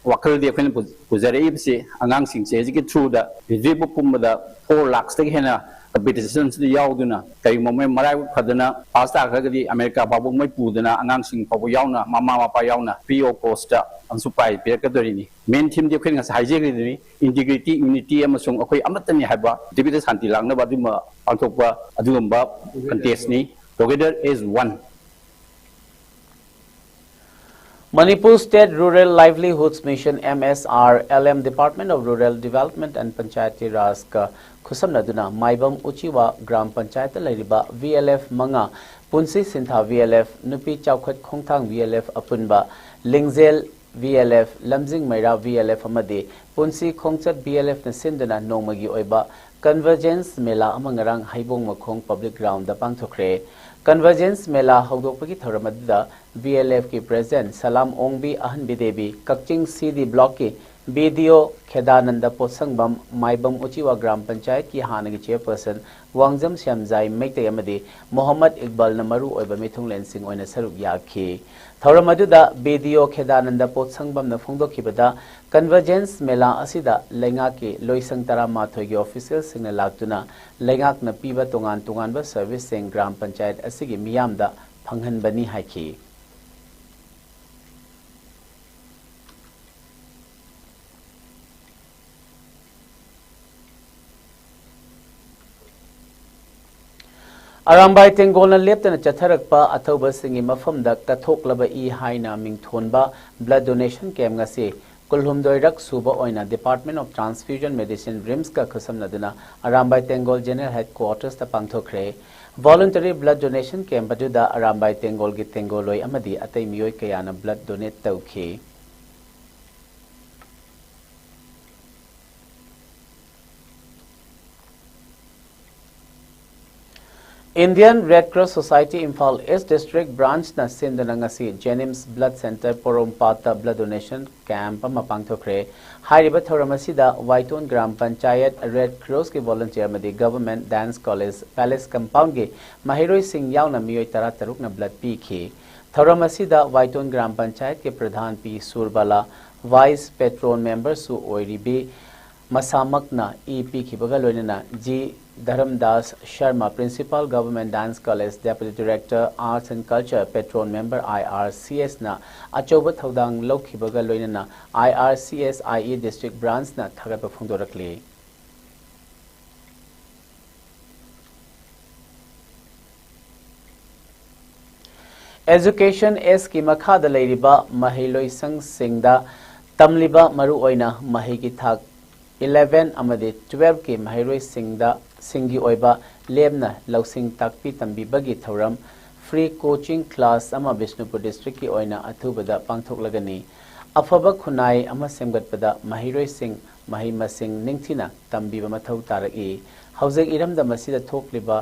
ꯋꯥꯈꯜꯗꯤ ꯑꯩꯈꯣꯏꯅ ꯄꯨ-, ꯄꯨꯖꯔꯛꯏꯕꯁꯤ ꯑꯉꯥꯡꯁꯤꯡꯁꯦ ꯍꯧꯖꯤꯛꯀꯤ ꯊ꯭ꯔꯨꯗ ꯍꯧꯖꯤꯛ ꯄꯨꯝꯕꯗ ꯐꯣꯔ ꯂꯥꯛꯁꯇꯒꯤ ꯍꯦꯟꯅ ꯀꯝꯄꯤꯇꯤꯁꯟꯁꯤꯗ ꯌꯥꯎꯗꯨꯅ, ꯀꯔꯤꯒꯨꯝꯕ ꯃꯣꯏ ꯃꯔꯥꯏꯕꯛ ꯐꯗꯅ ꯄꯥꯁ ꯇꯥꯈ꯭ꯔꯒꯗꯤ ꯑꯃꯦꯔꯤꯀꯥ ꯐꯥꯎꯕ ꯃꯣꯏ ꯄꯨꯗꯅ ꯑꯉꯥꯡꯁꯤꯡ ꯐꯥꯎꯕ ꯌꯥꯎꯅ ꯃꯃꯥ ꯃꯄꯥ ꯌꯥꯎꯅ ꯐ꯭ꯔꯤ ꯑꯣꯐ ꯀꯣꯁꯇ ꯑꯃꯁꯨ ꯄ꯭ꯔꯥꯏꯖ ꯄꯤꯔꯛꯀꯗꯣꯔꯤꯅꯤ꯫ ꯃꯦꯟ ꯊꯤꯝꯗꯤ ꯑꯩꯈꯣꯏꯅ ꯉꯁꯥꯏ ꯍꯥꯏꯖꯈ꯭ꯔꯤꯗꯨꯅꯤ, ꯏꯟꯇꯤꯒ꯭ꯔꯤꯇꯤ, ꯌꯨꯅꯤꯇꯤ ꯑꯃꯁꯨꯡ ꯑꯩꯈꯣꯏ ꯑꯃꯠꯇꯅꯤ ꯍꯥꯏꯕ ꯄ꯭ꯔꯤꯊꯤꯕꯤꯗ ꯁꯥꯟꯇꯤ ꯂꯥꯛꯅꯕ ꯑꯗꯨꯝꯕ ꯄꯥꯡꯊꯣꯛꯄ ꯑꯗꯨꯒꯨꯝꯕ ꯀꯟꯇꯦꯁꯅꯤ꯫ Together as One꯫ Manipur State Rural Livelihoods Mission, M S R L M, Department of Rural Development and Panchayati Rajꯀ ꯈꯨꯠꯁꯝꯅꯗꯨꯅ ꯃꯥꯏꯕꯝ ꯎꯆꯤꯋꯥ ꯒ꯭ꯔꯥꯝ ꯄꯟꯆꯥꯌꯠꯇ ꯂꯩꯔꯤꯕ V L F ꯃꯉꯥ, ꯄꯨꯟꯁꯤ ꯁꯤꯟꯊꯥ V L F, ꯅꯨꯄꯤ ꯆꯥꯎꯈꯠ ꯈꯣꯡꯊꯥꯡ V L F, ꯑꯄꯨꯟꯕ ꯂꯤꯡꯖꯦꯜ V L F, ꯂꯝꯖꯤꯡ ꯃꯩꯔꯥ V L F ꯑꯃꯗꯤ ꯄꯨꯟꯁꯤ ꯈꯣꯡꯆꯠ V L Fꯅ ꯁꯤꯟꯗꯨꯅ ꯅꯣꯡꯃꯒꯤ ꯑꯣꯏꯕ Convergence ꯃꯦꯂꯥ ꯑꯃ ꯉꯔꯥꯡ ꯍꯩꯕꯣꯡ ꯃꯈꯣꯡ Public Groundꯗ ꯄꯥꯡꯊꯣꯛꯈ꯭ꯔꯦ꯫ Convergence ꯃꯦꯂꯥ ꯍꯧꯗꯣꯛꯄꯒꯤ ꯊꯧꯔꯝ ꯑꯗꯨꯗ V L F ꯀꯤ President ꯁꯂꯥꯝ ꯑꯣꯡꯕꯤ ꯑꯍꯟꯕꯤ ꯗꯦꯕꯤ, ꯀꯛꯆꯤꯡ C D Blockꯀꯤ B D O Khedananda Potsangbam, Maibam Uchiwa gram ꯄꯟꯆꯥꯌꯠꯀꯤ ꯍꯥꯟꯅꯒꯤ chairperson ꯋꯥꯡꯖꯝ ꯁ꯭ꯌꯥꯝꯖꯥꯏ ꯃꯩꯇꯩ ꯑꯃꯗꯤ ꯃꯣꯍꯝꯃꯗ ꯏꯛꯕꯥꯜꯅ ꯃꯔꯨ ꯑꯣꯏꯕ ꯃꯤꯊꯨꯡꯂꯦꯟꯁꯤꯡ ꯑꯣꯏꯅ ꯁꯔꯨꯛ ꯌꯥꯈꯤ꯫ ꯊꯧꯔꯝ ꯑꯗꯨꯗ B D O ꯈꯦꯗꯥꯅꯟꯗ ꯄꯣꯠꯁꯪꯕꯝꯅ ꯐꯣꯡꯗꯣꯛꯈꯤꯕꯗ, Convergence ꯃꯦꯂꯥ ꯑꯁꯤꯗ ꯂꯩꯉꯥꯛꯀꯤ ꯂꯣꯏꯁꯪ ꯇꯔꯥꯃꯥꯊꯣꯏꯒꯤ officialꯁꯤꯡꯅ ꯂꯥꯛꯇꯨꯅ ꯂꯩꯉꯥꯛꯅ ꯄꯤꯕ ꯇꯣꯉꯥꯟ ꯇꯣꯉꯥꯟꯕ serviceꯁꯤꯡ ꯒ꯭ꯔꯥꯝ ꯄꯟꯆꯥꯌꯠ ꯑꯁꯤꯒꯤ ꯃꯤꯌꯥꯝꯗ ꯐꯪꯍꯟꯕꯅꯤ ꯍꯥꯏꯈꯤ꯫ ꯑꯔꯥꯝꯕꯥꯏ ꯇꯦꯡꯒꯣꯜꯅ ꯂꯦꯞꯇꯅ ꯆꯠꯊꯔꯛꯄ ꯑꯊꯧꯕꯁꯤꯡꯒꯤ ꯃꯐꯝꯗ ꯀꯠꯊꯣꯛꯂꯕ ꯏ ꯍꯥꯏꯅ ꯃꯤꯡꯊꯣꯟꯕ blood donation camp ꯉꯁꯤ ꯀꯨꯟꯍꯨꯝꯗꯣꯏꯔꯛ ꯁꯨꯕ ꯑꯣꯏꯅ Department of Transfusion Medicine, RIMSꯀ ꯈꯨꯠꯁꯝꯅꯗꯨꯅ Arambai ꯇꯦꯡꯒꯣꯜ General Headquartersꯇ ꯄꯥꯡꯊꯣꯛꯈ꯭ꯔꯦ꯫ Voluntary blood donation camp ꯑꯗꯨꯗ ꯑꯔꯥꯝꯕꯥꯏ ꯇꯦꯡꯒꯣꯜꯒꯤ ꯇꯦꯡꯒꯣꯜꯂꯣꯏ ꯑꯃꯗꯤ ꯑꯇꯩ ꯃꯤꯑꯣꯏ ꯀꯌꯥꯅ blood donate ꯇꯧꯈꯤ꯫ Indian Red Cross Society Imphal East District Branch ꯅ ꯁꯤꯟꯗꯨꯅ ꯉꯁꯤ Jenims Blood Center ꯄꯣꯔꯣꯝꯄꯥꯠꯇ blood donation camp ꯑꯃ ꯄꯥꯡꯊꯣꯛꯈ꯭ꯔꯦ꯫ ꯍꯥꯏꯔꯤꯕ ꯊꯧꯔꯝ ꯑꯁꯤꯗ ꯋꯥꯏꯇꯣꯟ ꯒ꯭ꯔꯥꯝ ꯄꯟꯆꯥꯌꯠ Red Cross ꯀꯤ volunteer ꯑꯃꯗꯤ Government Dance College Palace Compound ꯒꯤ ꯃꯍꯩꯔꯣꯏꯁꯤꯡ ꯌꯥꯎꯅ ꯃꯤꯑꯣꯏ ꯇꯔꯥ ꯇꯔꯨꯛꯅ blood ꯄꯤꯈꯤ꯫ ꯊꯧꯔꯝ ꯑꯁꯤꯗ ꯋꯥꯏꯇꯣꯟ ꯒ꯭ꯔꯥꯝ ꯄꯟꯆꯥꯌꯠꯀꯤ ꯄ꯭ꯔꯙꯥꯟ ꯄꯤ ꯁꯨꯔꯕꯥꯂꯥ, vice patron member ꯁꯨ ꯑꯣꯏꯔꯤꯕꯤ ꯃꯁꯥꯃꯛꯅ ꯏ ꯄꯤꯈꯤꯕꯒ ꯂꯣꯏꯅꯅ G Dharamdas Sharma, Principal Government Dance College, Deputy Director Arts and Culture, Patron Member I R C S ꯅ ꯑꯆꯧꯕ ꯊꯧꯗꯥꯡ ꯂꯧꯈꯤꯕꯒ ꯂꯣꯏꯅꯅ I R C S I E District Branch ꯅ ꯊꯥꯒꯠꯄ ꯐꯣꯡꯗꯣꯔꯛꯂꯤ꯫ Education Act ꯀꯤ ꯃꯈꯥꯗ ꯂꯩꯔꯤꯕ ꯃꯍꯩꯂꯣꯏꯁꯪꯁꯤꯡꯗ ꯇꯝꯂꯤꯕ ꯃꯔꯨꯑꯣꯏꯅ ꯃꯍꯩꯒꯤ ꯊꯥꯛ eleven ꯑꯃꯗꯤ twelve ꯀꯤ ꯃꯍꯩꯔꯣꯏꯁꯤꯡꯗ, ꯁꯤꯡꯒꯤ ꯑꯣꯏꯕ ꯂꯦꯝꯅ ꯂꯧꯁꯤꯡ ꯇꯥꯛꯄꯤ ꯇꯝꯕꯤꯕꯒꯤ ꯊꯧꯔꯝ free coaching class ꯑꯃ ꯕꯤꯁꯅꯨꯄꯨꯔ district ꯀꯤ ꯑꯣꯏꯅ ꯑꯊꯨꯕꯗ ꯄꯥꯡꯊꯣꯛꯂꯒꯅꯤ꯫ ꯑꯐꯕ ꯈꯨꯟꯅꯥꯏ ꯑꯃ ꯁꯦꯝꯒꯠꯄꯗ ꯃꯍꯩꯔꯣꯏꯁꯤꯡ ꯃꯍꯩ ꯃꯁꯤꯡ ꯅꯤꯡꯊꯤꯅ ꯇꯝꯕꯤꯕ ꯃꯊꯧ ꯇꯥꯔꯛꯏ꯫ ꯍꯧꯖꯤꯛ ꯏꯔꯝꯗꯝ ꯑꯁꯤꯗ ꯊꯣꯛꯂꯤꯕ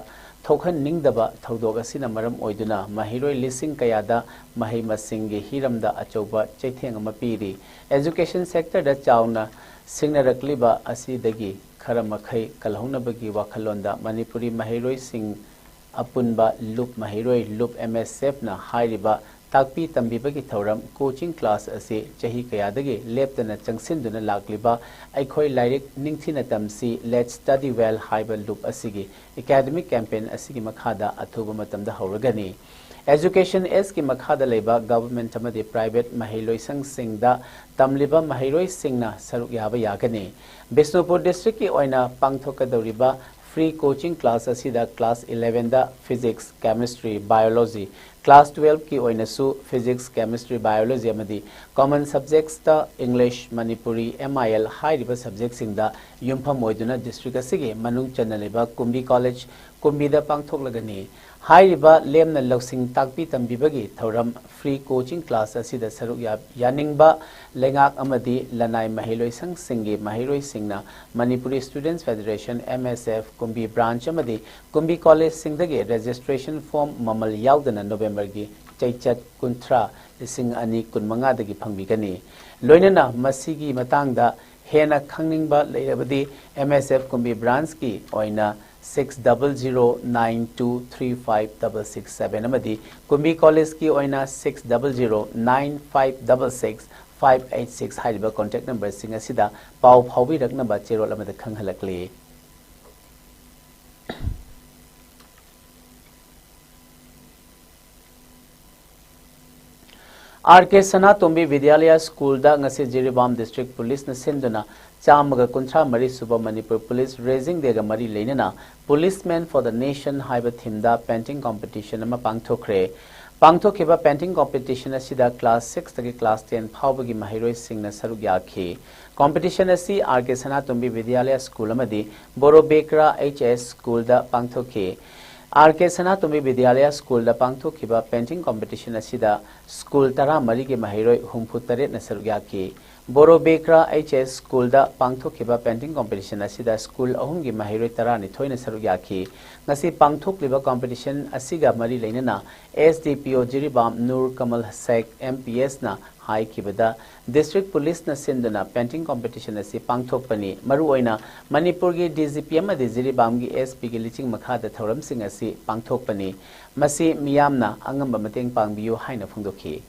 ꯊꯣꯛꯍꯟꯅꯤꯡꯗꯕ ꯊꯧꯗꯣꯛ ꯑꯁꯤꯅ ꯃꯔꯝ ꯑꯣꯏꯗꯨꯅ ꯃꯍꯩꯔꯣꯏ ꯂꯤꯁꯤꯡ ꯀꯌꯥꯗ ꯃꯍꯩ ꯃꯁꯤꯡꯒꯤ ꯍꯤꯔꯝꯗ ꯑꯆꯧꯕ ꯆꯩꯊꯦꯡ ꯑꯃ ꯄꯤꯔꯤ꯫ Education sector ꯗ ꯆꯥꯎꯅ ꯁꯤꯡꯅꯔꯛꯂꯤꯕ ꯑꯁꯤꯗꯒꯤ ꯈꯔ ꯃꯈꯩ ꯀꯜꯍꯧꯅꯕꯒꯤ ꯋꯥꯈꯜꯂꯣꯟꯗ ꯃꯅꯤꯄꯨꯔꯤ ꯃꯍꯩꯔꯣꯏꯁꯤꯡ ꯑꯄꯨꯟꯕ ꯂꯨꯞ ꯃꯍꯩꯔꯣꯏ ꯂꯨꯞ M S F ꯅ ꯍꯥꯏꯔꯤꯕ ꯇꯥꯛꯄꯤ ꯇꯝꯕꯤꯕꯒꯤ ꯊꯧꯔꯝ coaching class ꯑꯁꯤ ꯆꯍꯤ ꯀꯌꯥꯗꯒꯤ ꯂꯦꯞꯇꯅ ꯆꯪꯁꯤꯟꯗꯨꯅ ꯂꯥꯛꯂꯤꯕ ꯑꯩꯈꯣꯏ ꯂꯥꯏꯔꯤꯛ ꯅꯤꯡꯊꯤꯅ ꯇꯝꯁꯤ, Let's Study Well ꯍꯥꯏꯕ ꯂꯨꯞ ꯑꯁꯤꯒꯤ academic campaign ꯑꯁꯤꯒꯤ ꯃꯈꯥꯗ ꯑꯊꯨꯕ ꯃꯇꯝꯗ ꯍꯧꯔꯒꯅꯤ꯫ Education Act ꯀꯤ ꯃꯈꯥꯗ ꯂꯩꯕ government ꯑꯃꯗꯤ private ꯃꯍꯩꯂꯣꯏꯁꯪꯁꯤꯡꯗ ꯇꯝꯂꯤꯕ ꯃꯍꯩꯔꯣꯏꯁꯤꯡꯅ ꯁꯔꯨꯛ ꯌꯥꯕ ꯌꯥꯒꯅꯤ꯫ ꯕꯤꯁꯅꯨꯄꯨꯔ district ꯀꯤ ꯑꯣꯏꯅ ꯄꯥꯡꯊꯣꯛꯀꯗꯧꯔꯤꯕ free coaching class ꯑꯁꯤꯗ class eleven ꯗ Physics, Chemistry, Biology, class twelve ꯀꯤ ꯑꯣꯏꯅꯁꯨ Physics, Chemistry, Biology ꯑꯃꯗꯤ common subjects ꯇ English, Manipuri, M I L ꯍꯥꯏꯔꯤꯕ subject ꯁꯤꯡꯗ ꯌꯨꯝꯐꯝ ꯑꯣꯏꯗꯨꯅ district ꯑꯁꯤꯒꯤ ꯃꯅꯨꯡ ꯆꯟꯅ ꯂꯩꯕ ꯀꯨꯝꯕꯤ College, ꯀꯨꯝꯕꯤꯗ ꯄꯥꯡꯊꯣꯛꯂꯒꯅꯤ꯫ ꯍꯥꯏꯔꯤꯕ ꯂꯦꯝꯅ ꯂꯧꯁꯤꯡ ꯇꯥꯛꯄꯤ ꯇꯝꯕꯤꯕꯒꯤ ꯊꯧꯔꯝ free coaching class ꯑꯁꯤꯗ ꯁꯔꯨꯛ ꯌꯥ-, ꯌꯥꯅꯤꯡꯕ ꯂꯩꯉꯥꯛ ꯑꯃꯗꯤ ꯂꯅꯥꯏ ꯃꯍꯩꯂꯣꯏꯁꯪꯁꯤꯡꯒꯤ ꯃꯍꯩꯔꯣꯏꯁꯤꯡꯅ Manipuri Students Federation, M S F, ꯀꯨꯝꯕꯤ branch ꯑꯃꯗꯤ ꯀꯨꯝꯕꯤ collegeꯁꯤꯡꯗꯒꯤ registration form ꯃꯃꯜ ꯌꯥꯎꯗꯅ ꯅꯣꯕꯦꯝꯕꯔꯒꯤ ꯆꯩꯆꯠ ꯀꯨꯟꯊ꯭ꯔꯥ, ꯂꯤꯁꯤꯡ ꯑꯅꯤ ꯀꯨꯟꯃꯉꯥꯗꯒꯤ ꯐꯪꯕꯤꯒꯅꯤ꯫ ꯂꯣꯏꯅꯅ ꯃꯁꯤꯒꯤ ꯃꯇꯥꯡꯗ ꯍꯦꯟꯅ ꯈꯪꯅꯤꯡꯕ ꯂꯩꯔꯕꯗꯤ M S F ꯀꯨꯝꯕꯤ branchꯀꯤ ꯑꯣꯏꯅ six double zero nine two three five double six seven ꯑꯃꯗꯤ ꯀꯨꯝꯕꯤ collegeꯀꯤ ꯑꯣꯏꯅ six double zero nine five double six five eight six ꯍꯥꯏꯔꯤꯕ contact numberꯁꯤꯡ ꯑꯁꯤꯗ ꯄꯥꯎ ꯐꯥꯎꯕꯤꯔꯛꯅꯕ ꯆꯦꯔꯣꯜ ꯑꯃꯗ ꯈꯪꯍꯜꯂꯛꯂꯤ꯫ R K ꯁꯅꯥꯇꯣꯝꯕꯤ ꯕꯤꯗ꯭ꯌꯥꯂꯌ ꯁ꯭ꯀꯨꯜꯗ ꯉꯁꯤ ꯖꯤꯔꯤꯕꯥꯝ district policeꯅ ꯁꯤꯟꯗꯨꯅ ꯆꯥꯝꯃꯒ ꯀꯨꯟꯊ꯭ꯔꯥ ꯃꯔꯤ ꯁꯨꯕ ꯃꯅꯤꯄꯨꯔ police raising dayꯒ ꯃꯔꯤ ꯂꯩꯅꯅ Policemen for the Nation ꯍꯥꯏꯕ themeꯗ painting competition ꯑꯃ ꯄꯥꯡꯊꯣꯛꯈ꯭ꯔꯦ꯫ ꯄꯥꯡꯊꯣꯛꯈꯤꯕ painting competition ꯑꯁꯤꯗ class sixꯇꯒꯤ class ten ꯐꯥꯎꯕꯒꯤ ꯃꯍꯩꯔꯣꯏꯁꯤꯡꯅ ꯁꯔꯨꯛ ꯌꯥꯈꯤ꯫ Competition ꯑꯁꯤ R K ꯁꯅꯥꯇꯣꯝꯕꯤ ꯕꯤꯗ꯭ꯌꯥꯂꯌ ꯁ꯭ꯀꯨꯜ ꯑꯃꯗꯤ ꯕꯣꯔꯣꯕꯦꯀ꯭ꯔꯥ H S ꯁ꯭ꯀꯨꯜꯗ ꯄꯥꯡꯊꯣꯛꯈꯤ꯫ R K ꯁꯅꯥꯇꯣꯝꯕꯤ ꯕꯤꯗ꯭ꯌꯥꯂꯌ ꯁ꯭ꯀꯨꯜꯗ ꯄꯥꯡꯊꯣꯛꯈꯤꯕ painting competition ꯑꯁꯤꯗ ꯁ꯭ꯀꯨꯜ ꯇꯔꯥꯃꯔꯤꯒꯤ ꯃꯍꯩꯔꯣꯏ ꯍꯨꯝꯐꯨ ꯇꯔꯦꯠꯅ ꯁꯔꯨꯛ ꯌꯥꯈꯤ꯫ ꯕꯣꯔꯣꯕꯦꯀ꯭ꯔꯥ H S ꯁ꯭ꯀꯨꯜꯗ ꯄꯥꯡꯊꯣꯛꯈꯤꯕ painting competition ꯑꯁꯤꯗ ꯁ꯭ꯀꯨꯜ ꯑꯍꯨꯝꯒꯤ ꯃꯍꯩꯔꯣꯏ ꯇꯔꯥꯅꯤꯊꯣꯏꯅ ꯁꯔꯨꯛ ꯌꯥꯈꯤ꯫ ꯉꯁꯤ ꯄꯥꯡꯊꯣꯛꯂꯤꯕ competition ꯑꯁꯤꯒ ꯃꯔꯤ ꯂꯩꯅꯅ S D P O Jiribam Nur ꯀꯃꯜ ꯁꯦꯈ M P Sꯅ ꯍꯥꯏꯈꯤꯕꯗ, district policeꯅ ꯁꯤꯟꯗꯨꯅ painting competition ꯑꯁꯤ ꯄꯥꯡꯊꯣꯛꯄꯅꯤ꯫ ꯃꯔꯨꯑꯣꯏꯅ ꯃꯅꯤꯄꯨꯔꯒꯤ D G P ꯑꯃꯗꯤ ꯖꯤꯔꯤꯕꯥꯝꯒꯤ S Pꯒꯤ ꯂꯤꯆꯤꯡ ꯃꯈꯥꯗ ꯊꯧꯔꯝꯁꯤꯡ ꯑꯁꯤ ꯄꯥꯡꯊꯣꯛꯄꯅꯤ꯫ ꯃꯁꯤ ꯃꯤꯌꯥꯝꯅ ꯑꯉꯝꯕ ꯃꯇꯦꯡ ꯄꯥꯡꯕꯤꯌꯨ ꯍꯥꯏꯅ ꯐꯣꯡꯗꯣꯛꯈꯤ꯫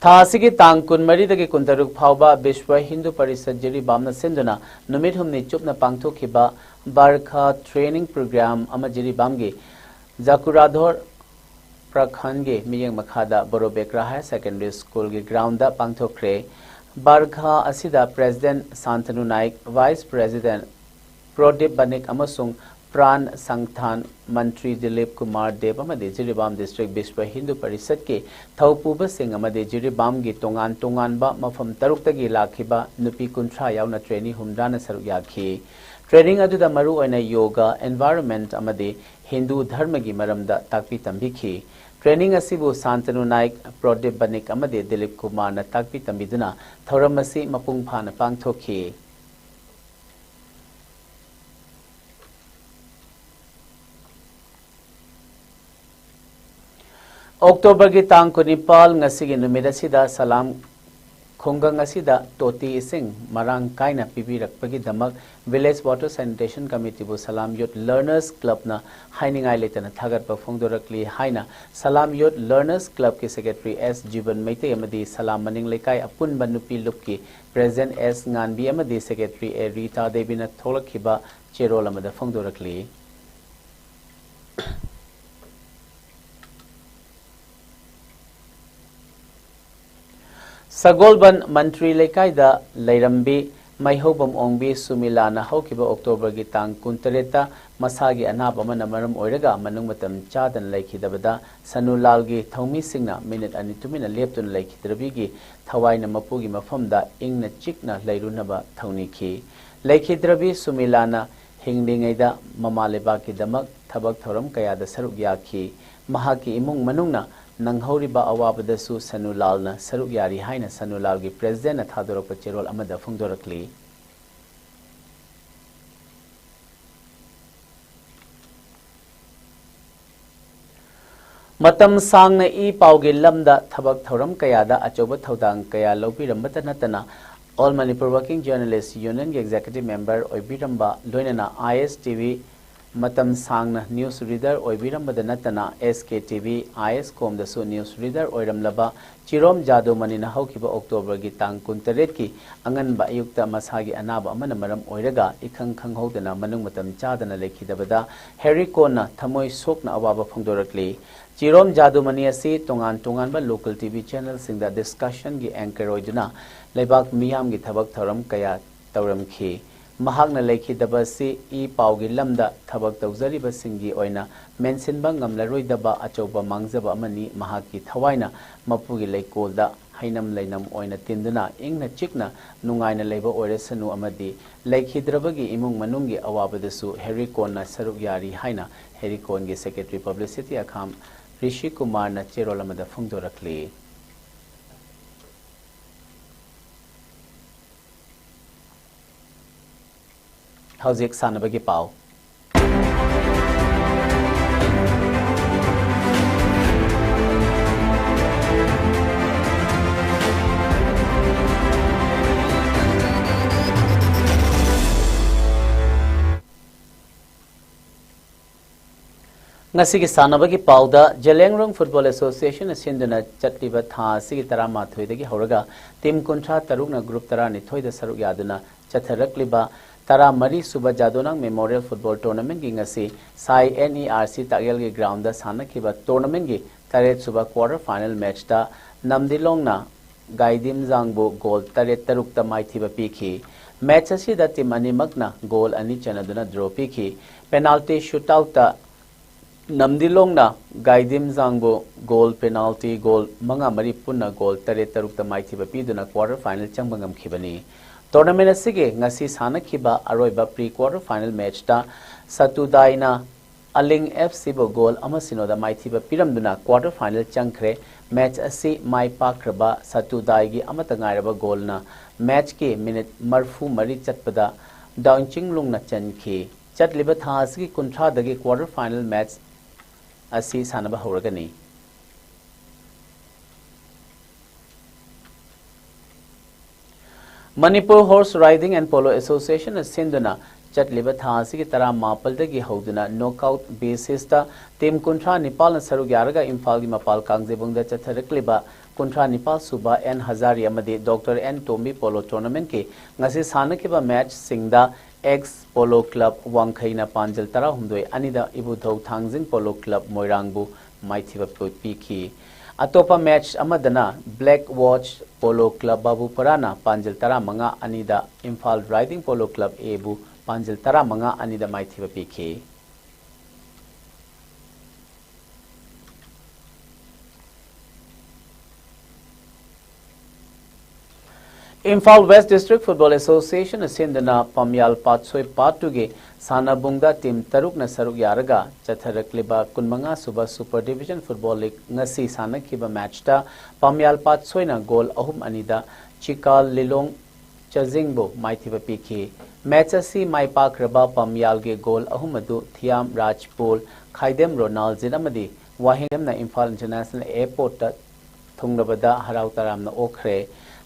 ꯊꯥ ꯑꯁꯤꯒꯤ ꯇꯥꯡ ꯀꯨꯟꯃꯔꯤꯗꯒꯤ ꯀꯨꯟꯇꯔꯨꯛ ꯐꯥꯎꯕ ꯕꯤꯁ꯭ꯋ ꯍꯤꯟꯗꯨ ꯄꯔꯤꯁꯠ ꯖꯤꯔꯤꯕꯥꯝꯅ ꯁꯤꯟꯗꯨꯅ ꯅꯨꯃꯤꯠ ꯍꯨꯝꯅꯤ ꯆꯨꯞꯅ ꯄꯥꯡꯊꯣꯛꯈꯤꯕ ꯕꯔꯈꯥ training program ꯑꯃ ꯖꯤꯔꯤꯕꯥꯝꯒꯤ ꯖꯀꯨꯔꯥꯙꯣꯔ ꯄ꯭ꯔꯈꯟꯒꯤ ꯃꯤꯠꯌꯦꯡ ꯃꯈꯥꯗ ꯕꯣꯔꯣꯕꯦꯀ꯭ꯔꯥ Higher Secondary Schoolꯒꯤ groundꯗ ꯄꯥꯡꯊꯣꯛꯈ꯭ꯔꯦ꯫ ꯕꯔꯈꯥ ꯑꯁꯤꯗ President ꯁꯥꯟꯇꯅꯨ ꯅꯥꯏꯛ, Vice President ꯄ꯭ꯔꯣꯗꯤꯞ ꯕꯅꯤꯛ ꯑꯃꯁꯨꯡ ꯄ꯭ꯔꯥꯟ ꯁꯪꯊꯥꯟ, ꯃꯟꯇ꯭ꯔꯤ ꯗꯤꯂꯤꯞ ꯀꯨꯃꯥꯔ ꯗꯦꯕ ꯑꯃꯗꯤ ꯖꯤꯔꯤꯕꯥꯝ ꯗꯤꯁꯇ꯭ꯔꯤꯛ ꯕꯤꯁ꯭ꯋ ꯍꯤꯟꯗꯨ ꯄꯔꯤꯁꯠꯀꯤ ꯊꯧꯄꯨꯕꯁꯤꯡ ꯑꯃꯗꯤ ꯖꯤꯔꯤꯕꯥꯝꯒꯤ ꯇꯣꯉꯥꯟ ꯇꯣꯉꯥꯟꯕ ꯃꯐꯝ ꯇꯔꯨꯛꯇꯒꯤ ꯂꯥꯛꯈꯤꯕ ꯅꯨꯄꯤ ꯀꯨꯟꯊ꯭ꯔꯥ ꯌꯥꯎꯅ ꯇ꯭ꯔꯦꯅꯤ ꯍꯨꯝꯗ꯭ꯔꯥꯅ ꯁꯔꯨꯛ ꯌꯥꯈꯤ꯫ ꯇ꯭ꯔꯦꯅꯤꯡ ꯑꯗꯨꯗ ꯃꯔꯨꯑꯣꯏꯅ ꯌꯣꯒꯥ, environment ꯑꯃꯗꯤ ꯍꯤꯟꯗꯨ ꯙꯔꯃꯒꯤ ꯃꯔꯝꯗ ꯇꯥꯛꯄꯤ ꯇꯝꯕꯤꯈꯤ꯫ ꯇ꯭ꯔꯦꯅꯤꯡ ꯑꯁꯤꯕꯨ ꯁꯥꯟꯇꯅꯨ ꯅꯥꯏꯛ, ꯄ꯭ꯔꯗꯤꯞ ꯕꯅꯤꯛ ꯑꯃꯗꯤ ꯗꯤꯂꯤꯞ ꯀꯨꯃꯥꯔꯅ ꯇꯥꯛꯄꯤ ꯇꯝꯕꯤꯗꯨꯅ ꯊꯧꯔꯝ ꯑꯁꯤ ꯃꯄꯨꯡ ꯐꯥꯅ ꯄꯥꯡꯊꯣꯛꯈꯤ꯫ ꯑꯣꯛꯇꯣꯕꯔꯒꯤ ꯇꯥꯡ ꯀꯨꯟꯅꯤꯄꯥꯜ, ꯉꯁꯤꯒꯤ ꯅꯨꯃꯤꯠ ꯑꯁꯤꯗ ꯁꯂꯥꯝ ꯈꯨꯡꯒꯪ ꯑꯁꯤꯗ ꯇꯣꯇꯤ ꯏꯁꯤꯡ ꯃꯔꯥꯡ ꯀꯥꯏꯅ ꯄꯤꯕꯤꯔꯛꯄꯒꯤꯗꯃꯛ Village Water Sanitation Committeeꯕꯨ ꯁꯂꯥꯝ Youth Learners Clubꯅ ꯍꯥꯏꯅꯤꯡꯉꯥꯏ ꯂꯩꯇꯅ ꯊꯥꯒꯠꯄ ꯐꯣꯡꯗꯣꯔꯛꯂꯤ ꯍꯥꯏꯅ ꯁꯂꯥꯝ Youth Learners Clubꯀꯤ Secretary ꯑꯦꯁ ꯖꯤꯕꯟ ꯃꯩꯇꯩ ꯑꯃꯗꯤ ꯁꯂꯥꯝ ꯃꯅꯤꯡ ꯂꯩꯀꯥꯏ ꯑꯄꯨꯟꯕ ꯅꯨꯄꯤ ꯂꯨꯞꯀꯤ President ꯑꯦꯁ ꯉꯥꯟꯕꯤ ꯑꯃꯗꯤ Secretary ꯑꯦ ꯔꯤꯇꯥ ꯗꯦꯕꯤꯅ ꯊꯣꯛꯂꯛꯈꯤꯕ ꯆꯦꯔꯣꯜ ꯑꯃꯗ ꯐꯣꯡꯗꯣꯔꯛꯂꯤ꯫ ꯁꯒꯣꯜꯕꯟ ꯃꯟꯇ꯭ꯔꯤ ꯂꯩꯀꯥꯏꯗ ꯂꯩꯔꯝꯕꯤ ꯃꯩꯍꯧꯕꯝ ꯑꯣꯡꯕꯤ ꯁꯨꯃꯤꯂꯥꯅ ꯍꯧꯈꯤꯕ ꯑꯣꯛꯇꯣꯕꯔꯒꯤ ꯇꯥꯡ ꯀꯨꯟꯇꯔꯦꯠꯇ ꯃꯁꯥꯒꯤ ꯑꯅꯥꯕ ꯑꯃꯅ ꯃꯔꯝ ꯑꯣꯏꯔꯒ ꯃꯅꯨꯡ ꯃꯇꯝ ꯆꯥꯗꯅ ꯂꯩꯈꯤꯗꯕꯗ ꯁꯅꯨ ꯂꯥꯜꯒꯤ ꯊꯧꯃꯤꯁꯤꯡꯅ ꯃꯤꯅꯤꯠ ꯑꯅꯤ ꯇꯨꯃꯤꯟꯅ ꯂꯦꯞꯇꯨꯅ ꯂꯩꯈꯤꯗ꯭ꯔꯕꯤꯒꯤ ꯊꯋꯥꯏꯅ ꯃꯄꯨꯒꯤ ꯃꯐꯝꯗ ꯏꯪꯅ ꯆꯤꯛꯅ ꯂꯩꯔꯨꯅꯕ ꯊꯧꯅꯤꯈꯤ꯫ ꯂꯩꯈꯤꯗ꯭ꯔꯕꯤ ꯁꯨꯃꯤꯂꯥꯅ ꯍꯤꯡꯂꯤꯉꯩꯗ ꯃꯃꯥ ꯂꯩꯕꯥꯛꯀꯤꯗꯃꯛ ꯊꯕꯛ ꯊꯧꯔꯝ ꯀꯌꯥꯗ ꯁꯔꯨꯛ ꯌꯥꯈꯤ꯫ ꯃꯍꯥꯛꯀꯤ ꯏꯃꯨꯡ ꯃꯅꯨꯡꯅ ꯅꯪꯍꯧꯔꯤꯕ ꯑꯋꯥꯕꯗꯁꯨ ꯁꯅꯨ ꯂꯥꯜꯅ ꯁꯔꯨꯛ ꯌꯥꯔꯤ ꯍꯥꯏꯅ ꯁꯅꯨ ꯂꯥꯜꯒꯤ Presidentꯅ ꯊꯥꯗꯣꯔꯛꯄ ꯆꯦꯔꯣꯜ ꯑꯃꯗ ꯐꯣꯡꯗꯣꯔꯛꯂꯤ꯫ ꯃꯇꯝ ꯁꯥꯡꯅ ꯏ ꯄꯥꯎꯒꯤ ꯂꯝꯗ ꯊꯕꯛ ꯊꯧꯔꯝ ꯀꯌꯥꯗ ꯑꯆꯧꯕ ꯊꯧꯗꯥꯡ ꯀꯌꯥ ꯂꯧꯕꯤꯔꯝꯕꯇ ꯅꯠꯇꯅ All Manipur Working Journalist Unionꯒꯤ Executive Member ꯑꯣꯏꯕꯤꯔꯝꯕ, ꯂꯣꯏꯅꯅ ꯑꯥꯏ ꯑꯦꯁ ꯇꯤ ꯚꯤ, ꯃꯇꯝ ꯁꯥꯡꯅ news reader ꯑꯣꯏꯕꯤꯔꯝꯕꯗ ꯅꯠꯇꯅ ꯑꯦꯁ ꯀꯦ ꯇꯤ ꯚꯤ, ꯑꯥꯏ ꯑꯦꯁ ꯀꯣꯝꯗꯁꯨ news reader ꯑꯣꯏꯔꯝꯂꯕ ꯆꯤꯔꯣꯝ ꯖꯥꯗꯨꯃꯅꯤꯅ ꯍꯧꯈꯤꯕ ꯑꯣꯛꯇꯣꯕꯔꯒꯤ ꯇꯥꯡ ꯀꯨꯟꯇꯔꯦꯠꯀꯤ ꯑꯉꯟꯕ ꯑꯌꯨꯛꯇ ꯃꯁꯥꯒꯤ ꯑꯅꯥꯕ ꯑꯃꯅ ꯃꯔꯝ ꯑꯣꯏꯔꯒ ꯏꯈꯪ ꯈꯪꯍꯧꯗꯅ ꯃꯅꯨꯡ ꯃꯇꯝ ꯆꯥꯗꯅ ꯂꯩꯈꯤꯗꯕꯗ ꯍꯦꯔꯤ ꯀꯣꯟꯅ ꯊꯃꯣꯏ ꯁꯣꯛꯅ ꯑꯋꯥꯕ ꯐꯣꯡꯗꯣꯔꯛꯂꯤ꯫ ꯆꯤꯔꯣꯝ ꯖꯥꯗꯨꯃꯅꯤ ꯑꯁꯤ ꯇꯣꯉꯥꯟ ꯇꯣꯉꯥꯟꯕ local ꯇꯤ ꯚꯤ channelꯁꯤꯡꯗ discussionꯒꯤ anchor ꯑꯣꯏꯗꯨꯅ ꯂꯩꯕꯥꯛ ꯃꯤꯌꯥꯝꯒꯤ ꯊꯕꯛ ꯊꯧꯔꯝ ꯀꯌꯥ ꯇꯧꯔꯝꯈꯤ꯫ ꯃꯍꯥꯛꯅ ꯂꯩꯈꯤꯗꯕ ꯑꯁꯤ ꯏ ꯄꯥꯎꯒꯤ ꯂꯝꯗ ꯊꯕꯛ ꯇꯧꯖꯔꯤꯕꯁꯤꯡꯒꯤ ꯑꯣꯏꯅ ꯃꯦꯟꯁꯤꯟꯕ ꯉꯝꯂꯔꯣꯏꯗꯕ ꯑꯆꯧꯕ ꯃꯥꯡꯖꯕ ꯑꯃꯅꯤ꯫ ꯃꯍꯥꯛꯀꯤ ꯊꯋꯥꯏꯅ ꯃꯄꯨꯒꯤ ꯂꯩꯀꯣꯜꯗ ꯍꯩꯅꯝ ꯂꯩꯅꯝ ꯑꯣꯏꯅ ꯇꯤꯟꯗꯨꯅ ꯏꯪꯅ ꯆꯤꯛꯅ ꯅꯨꯡꯉꯥꯏꯅ ꯂꯩꯕ ꯑꯣꯏꯔꯁꯅꯨ ꯑꯃꯗꯤ ꯂꯩꯈꯤꯗ꯭ꯔꯕꯒꯤ ꯏꯃꯨꯡ ꯃꯅꯨꯡꯒꯤ ꯑꯋꯥꯕꯗꯁꯨ ꯍꯦꯔꯤꯀꯣꯟꯅ ꯁꯔꯨꯛ ꯌꯥꯔꯤ ꯍꯥꯏꯅ ꯍꯦꯔꯤꯀꯣꯟꯒꯤ ꯁꯦꯀ꯭ꯔꯦꯇꯔꯤ ꯄꯕ꯭ꯂꯤꯁꯤꯇꯤ ꯑꯈꯥꯝ ꯔꯤꯁꯤ ꯀꯨꯃꯥꯔꯅ ꯆꯦꯔꯣꯜ ꯑꯃꯗ ꯐꯣꯡꯗꯣꯔꯛꯂꯤ꯫ ꯍꯧꯖꯤꯛ ꯁꯥꯟꯅꯕꯒꯤ ꯄꯥꯎ꯫ ꯉꯁꯤꯒꯤ ꯁꯥꯟꯅꯕꯒꯤ ꯄꯥꯎꯗ, ꯖꯦꯂꯦꯡꯔꯣꯡ ꯐꯨꯠꯕꯣꯜ ꯑꯦꯁꯣꯁꯤꯌꯦꯁꯟꯅ ꯁꯤꯟꯗꯨꯅ ꯆꯠꯂꯤꯕ ꯊꯥ ꯑꯁꯤꯒꯤ ꯇꯔꯥꯃꯥꯊꯣꯏꯗꯒꯤ ꯍꯧꯔꯒ ꯇꯤꯝ ꯀꯨꯟꯊ꯭ꯔꯥ ꯇꯔꯨꯛꯅ ꯒ꯭ꯔꯨꯞ ꯇꯔꯥꯅꯤꯊꯣꯏꯗ ꯁꯔꯨꯛ ꯌꯥꯗꯨꯅ ꯆꯠꯊꯔꯛꯂꯤꯕ ꯇꯔꯥꯃꯔꯤ ꯁꯨꯕ ꯖꯥꯗꯣꯅꯥꯡ ꯃꯦꯃꯣꯔꯤꯌꯦꯜ ꯐꯨꯠꯕꯣꯜ ꯇꯣꯔꯅꯥꯃꯦꯟꯒꯤ ꯉꯁꯤ ꯁꯥꯏ N E R C ꯇꯥꯛꯌꯦꯜꯒꯤ ground ꯁꯥꯟꯅꯈꯤꯕ ꯇꯣꯔꯅꯥꯃꯦꯟꯒꯤ ꯇꯔꯦꯠ ꯁꯨꯕ ꯀ꯭ꯋꯥꯔꯇꯔ ꯐꯥꯏꯅꯦꯜ ꯃꯦꯠꯆꯇ ꯅꯝꯗꯤꯂꯣꯡꯅ ꯒꯥꯏꯗꯤꯝꯖꯥꯡꯕꯨ ꯒꯣꯜ ꯇꯔꯦꯠ ꯇꯔꯨꯛꯇ ꯃꯥꯏꯊꯤꯕ ꯄꯤꯈꯤ꯫ ꯃꯦꯆ ꯑꯁꯤꯗ ꯇꯤꯝ ꯑꯅꯤꯃꯛꯅ ꯒꯣꯜ ꯑꯅꯤ ꯆꯟꯅꯗꯨꯅ ꯗ꯭ꯔꯣ ꯄꯤꯈꯤ꯫ ꯄꯦꯅꯥꯜꯇꯤ ꯁꯨꯠꯑꯥꯎꯠꯇ ꯅꯝꯗꯤꯂꯣꯡꯅ ꯒꯥꯏꯗꯤꯝꯖꯥꯡꯕꯨ ꯒꯣꯜ, ꯄꯦꯅꯥꯜꯇꯤ ꯒꯣꯜ ꯃꯉꯥ ꯃꯔꯤ ꯄꯨꯟꯅ ꯒꯣꯜ ꯇꯔꯦꯠ ꯇꯔꯨꯛꯇ ꯃꯥꯏꯊꯤꯕ ꯄꯤꯗꯨꯅ ꯀ꯭ꯋꯥꯔꯇꯔ ꯐꯥꯏꯅꯦꯜ ꯆꯪꯕ ꯉꯝꯈꯤꯕꯅꯤ꯫ ꯇꯣꯔꯅꯥꯃꯦꯟ ꯑꯁꯤꯒꯤ ꯉꯁꯤ ꯁꯥꯟꯅꯈꯤꯕ ꯑꯔꯣꯏꯕ ꯄ꯭ꯔꯤ ꯀ꯭ꯋꯥꯔꯇꯔ ꯐꯥꯏꯅꯦꯜ ꯃꯦꯆꯇ ꯁꯇꯨꯗꯥꯏꯅ ꯑꯂꯤꯡ ꯑꯦꯐ ꯁꯤꯕꯨ ꯒꯣꯜ ꯑꯃ ꯁꯤꯅꯣꯗ ꯃꯥꯏꯊꯤꯕ ꯄꯤꯔꯝꯗꯨꯅ ꯀ꯭ꯋꯥꯔꯇꯔ ꯐꯥꯏꯅꯦꯜ ꯆꯪꯈ꯭ꯔꯦ꯫ ꯃꯦꯆ ꯑꯁꯤ ꯃꯥꯏ ꯄꯥꯛꯈ꯭ꯔꯕ ꯁꯇꯨꯗꯥꯏꯒꯤ ꯑꯃꯠꯇ ꯉꯥꯏꯔꯕ ꯒꯣꯜꯅ ꯃꯦꯆꯀꯤ ꯃꯤꯅꯤꯠ ꯃꯔꯤꯐꯨ ꯃꯔꯤ ꯆꯠꯄꯗ ꯗꯥꯎꯟꯆꯤꯡꯂꯨꯡꯅ ꯆꯟꯈꯤ꯫ ꯆꯠꯂꯤꯕ ꯊꯥ ꯑꯁꯤꯒꯤ ꯀꯨꯟꯊ꯭ꯔꯥꯗꯒꯤ ꯀ꯭ꯋꯥꯔꯇꯔ ꯐꯥꯏꯅꯦꯜ ꯃꯦꯆ ꯑꯁꯤ ꯁꯥꯟꯅꯕ ꯍꯧꯔꯒꯅꯤ꯫ Manipur Horse Riding and Polo Association ꯅ ꯁꯤꯟꯗꯨꯅ ꯆꯠꯂꯤꯕ ꯊꯥ ꯑꯁꯤꯒꯤ ꯇꯔꯥꯃꯥꯄꯜꯗꯒꯤ ꯍꯧꯗꯨꯅ ꯅꯣꯛꯑꯥꯎꯠ ꯕꯦꯁꯤꯁꯇ ꯇꯤꯝ ꯀꯨꯟꯊ꯭ꯔꯥ ꯅꯤꯄꯥꯜꯅ ꯁꯔꯨꯛ ꯌꯥꯔꯒ ꯏꯝꯐꯥꯜꯒꯤ ꯃꯄꯥꯜ ꯀꯥꯡꯖꯩꯕꯨꯡꯗ ꯆꯠꯊꯔꯛꯂꯤꯕ ꯀꯨꯟꯊ꯭ꯔꯥ ꯅꯤꯄꯥꯜ ꯁꯨꯕ ꯑꯦꯟ ꯍꯖꯥꯔꯤ ꯑꯃꯗꯤ ꯗꯣꯛꯇꯔ ꯑꯦꯟ ꯇꯣꯝꯕꯤ ꯄꯣꯂꯣ ꯇꯣꯔꯅꯥꯃꯦꯟꯠꯀꯤ ꯉꯁꯤ ꯁꯥꯟꯅꯈꯤꯕ ꯃꯦꯆꯁꯤꯡꯗ ꯑꯦꯛꯁ ꯄꯣꯂꯣ ꯀ꯭ꯂꯕ ꯋꯥꯡꯈꯩꯅ ꯄꯥꯟꯖꯜ ꯇꯔꯥꯍꯨꯝꯗꯣꯏ ꯑꯅꯤꯗ ꯏꯕꯨꯙꯧ ꯊꯥꯡꯖꯤꯡ ꯄꯣꯂꯣ ꯀ꯭ꯂꯕ ꯃꯣꯏꯔꯥꯡꯕꯨ ꯃꯥꯏꯊꯤꯕ ꯄꯤꯈꯤ꯫ ꯑꯇꯣꯞꯄ ꯃꯦꯆ ꯑꯃꯗꯅ Black Watch Polo Club ꯕꯥꯕꯨꯄꯔꯥꯅ ꯄꯥꯟꯖꯤꯜ ꯇꯔꯥꯃꯉꯥ ꯑꯅꯤꯗ Imphal Riding Polo Club A ꯕꯨ ꯄꯥꯟꯖꯤꯜ ꯇꯔꯥꯃꯉꯥ ꯑꯅꯤꯗ ꯃꯥꯏꯊꯤꯕ ꯄꯤꯈꯤ꯫ Imphal West District Football Association ꯅ ꯁꯤꯟꯗꯨꯅ ꯄꯥꯝꯌꯥꯜ ꯄꯥꯠꯁꯣꯏ ꯄꯥꯠ ꯇꯨꯒꯤ ꯁꯥꯟꯅꯕꯨꯡꯗ team ꯇꯔꯨꯛꯅ ꯁꯔꯨꯛ ꯌꯥꯔꯒ ꯆꯠꯊꯔꯛꯂꯤꯕ ꯀꯨꯟꯃꯉꯥ ꯁꯨꯕ Super Division Football League ꯉꯁꯤ ꯁꯥꯟꯅꯈꯤꯕ ꯃꯦꯆꯇ ꯄꯥꯝꯌꯥꯜ ꯄꯥꯠꯁꯣꯏꯅ ꯒꯣꯜ ꯑꯍꯨꯝ ꯑꯅꯤꯗ ꯆꯤꯀꯥꯜ ꯂꯤꯂꯣꯡ ꯆꯖꯤꯡꯕꯨ ꯃꯥꯏꯊꯤꯕ ꯄꯤꯈꯤ꯫ ꯃꯦꯆ ꯑꯁꯤ ꯃꯥꯏ ꯄꯥꯛꯈ꯭ꯔꯕ ꯄꯥꯝꯌꯥꯜꯒꯤ ꯒꯣꯜ ꯑꯍꯨꯝ ꯑꯗꯨ ꯊꯤꯌꯥꯝ ꯔꯥꯖꯄꯣꯜ, ꯈꯥꯏꯗꯦꯝ ꯔꯣꯅꯥꯜꯖꯤꯠ ꯑꯃꯗꯤ ꯋꯥꯍꯦꯡꯅ ꯏꯝꯐꯥꯜ International Airport ꯇ ꯊꯨꯡꯂꯕꯗ ꯍꯔꯥꯎ ꯇꯔꯥꯝꯅ ꯑꯣꯛꯈ꯭ꯔꯦ꯫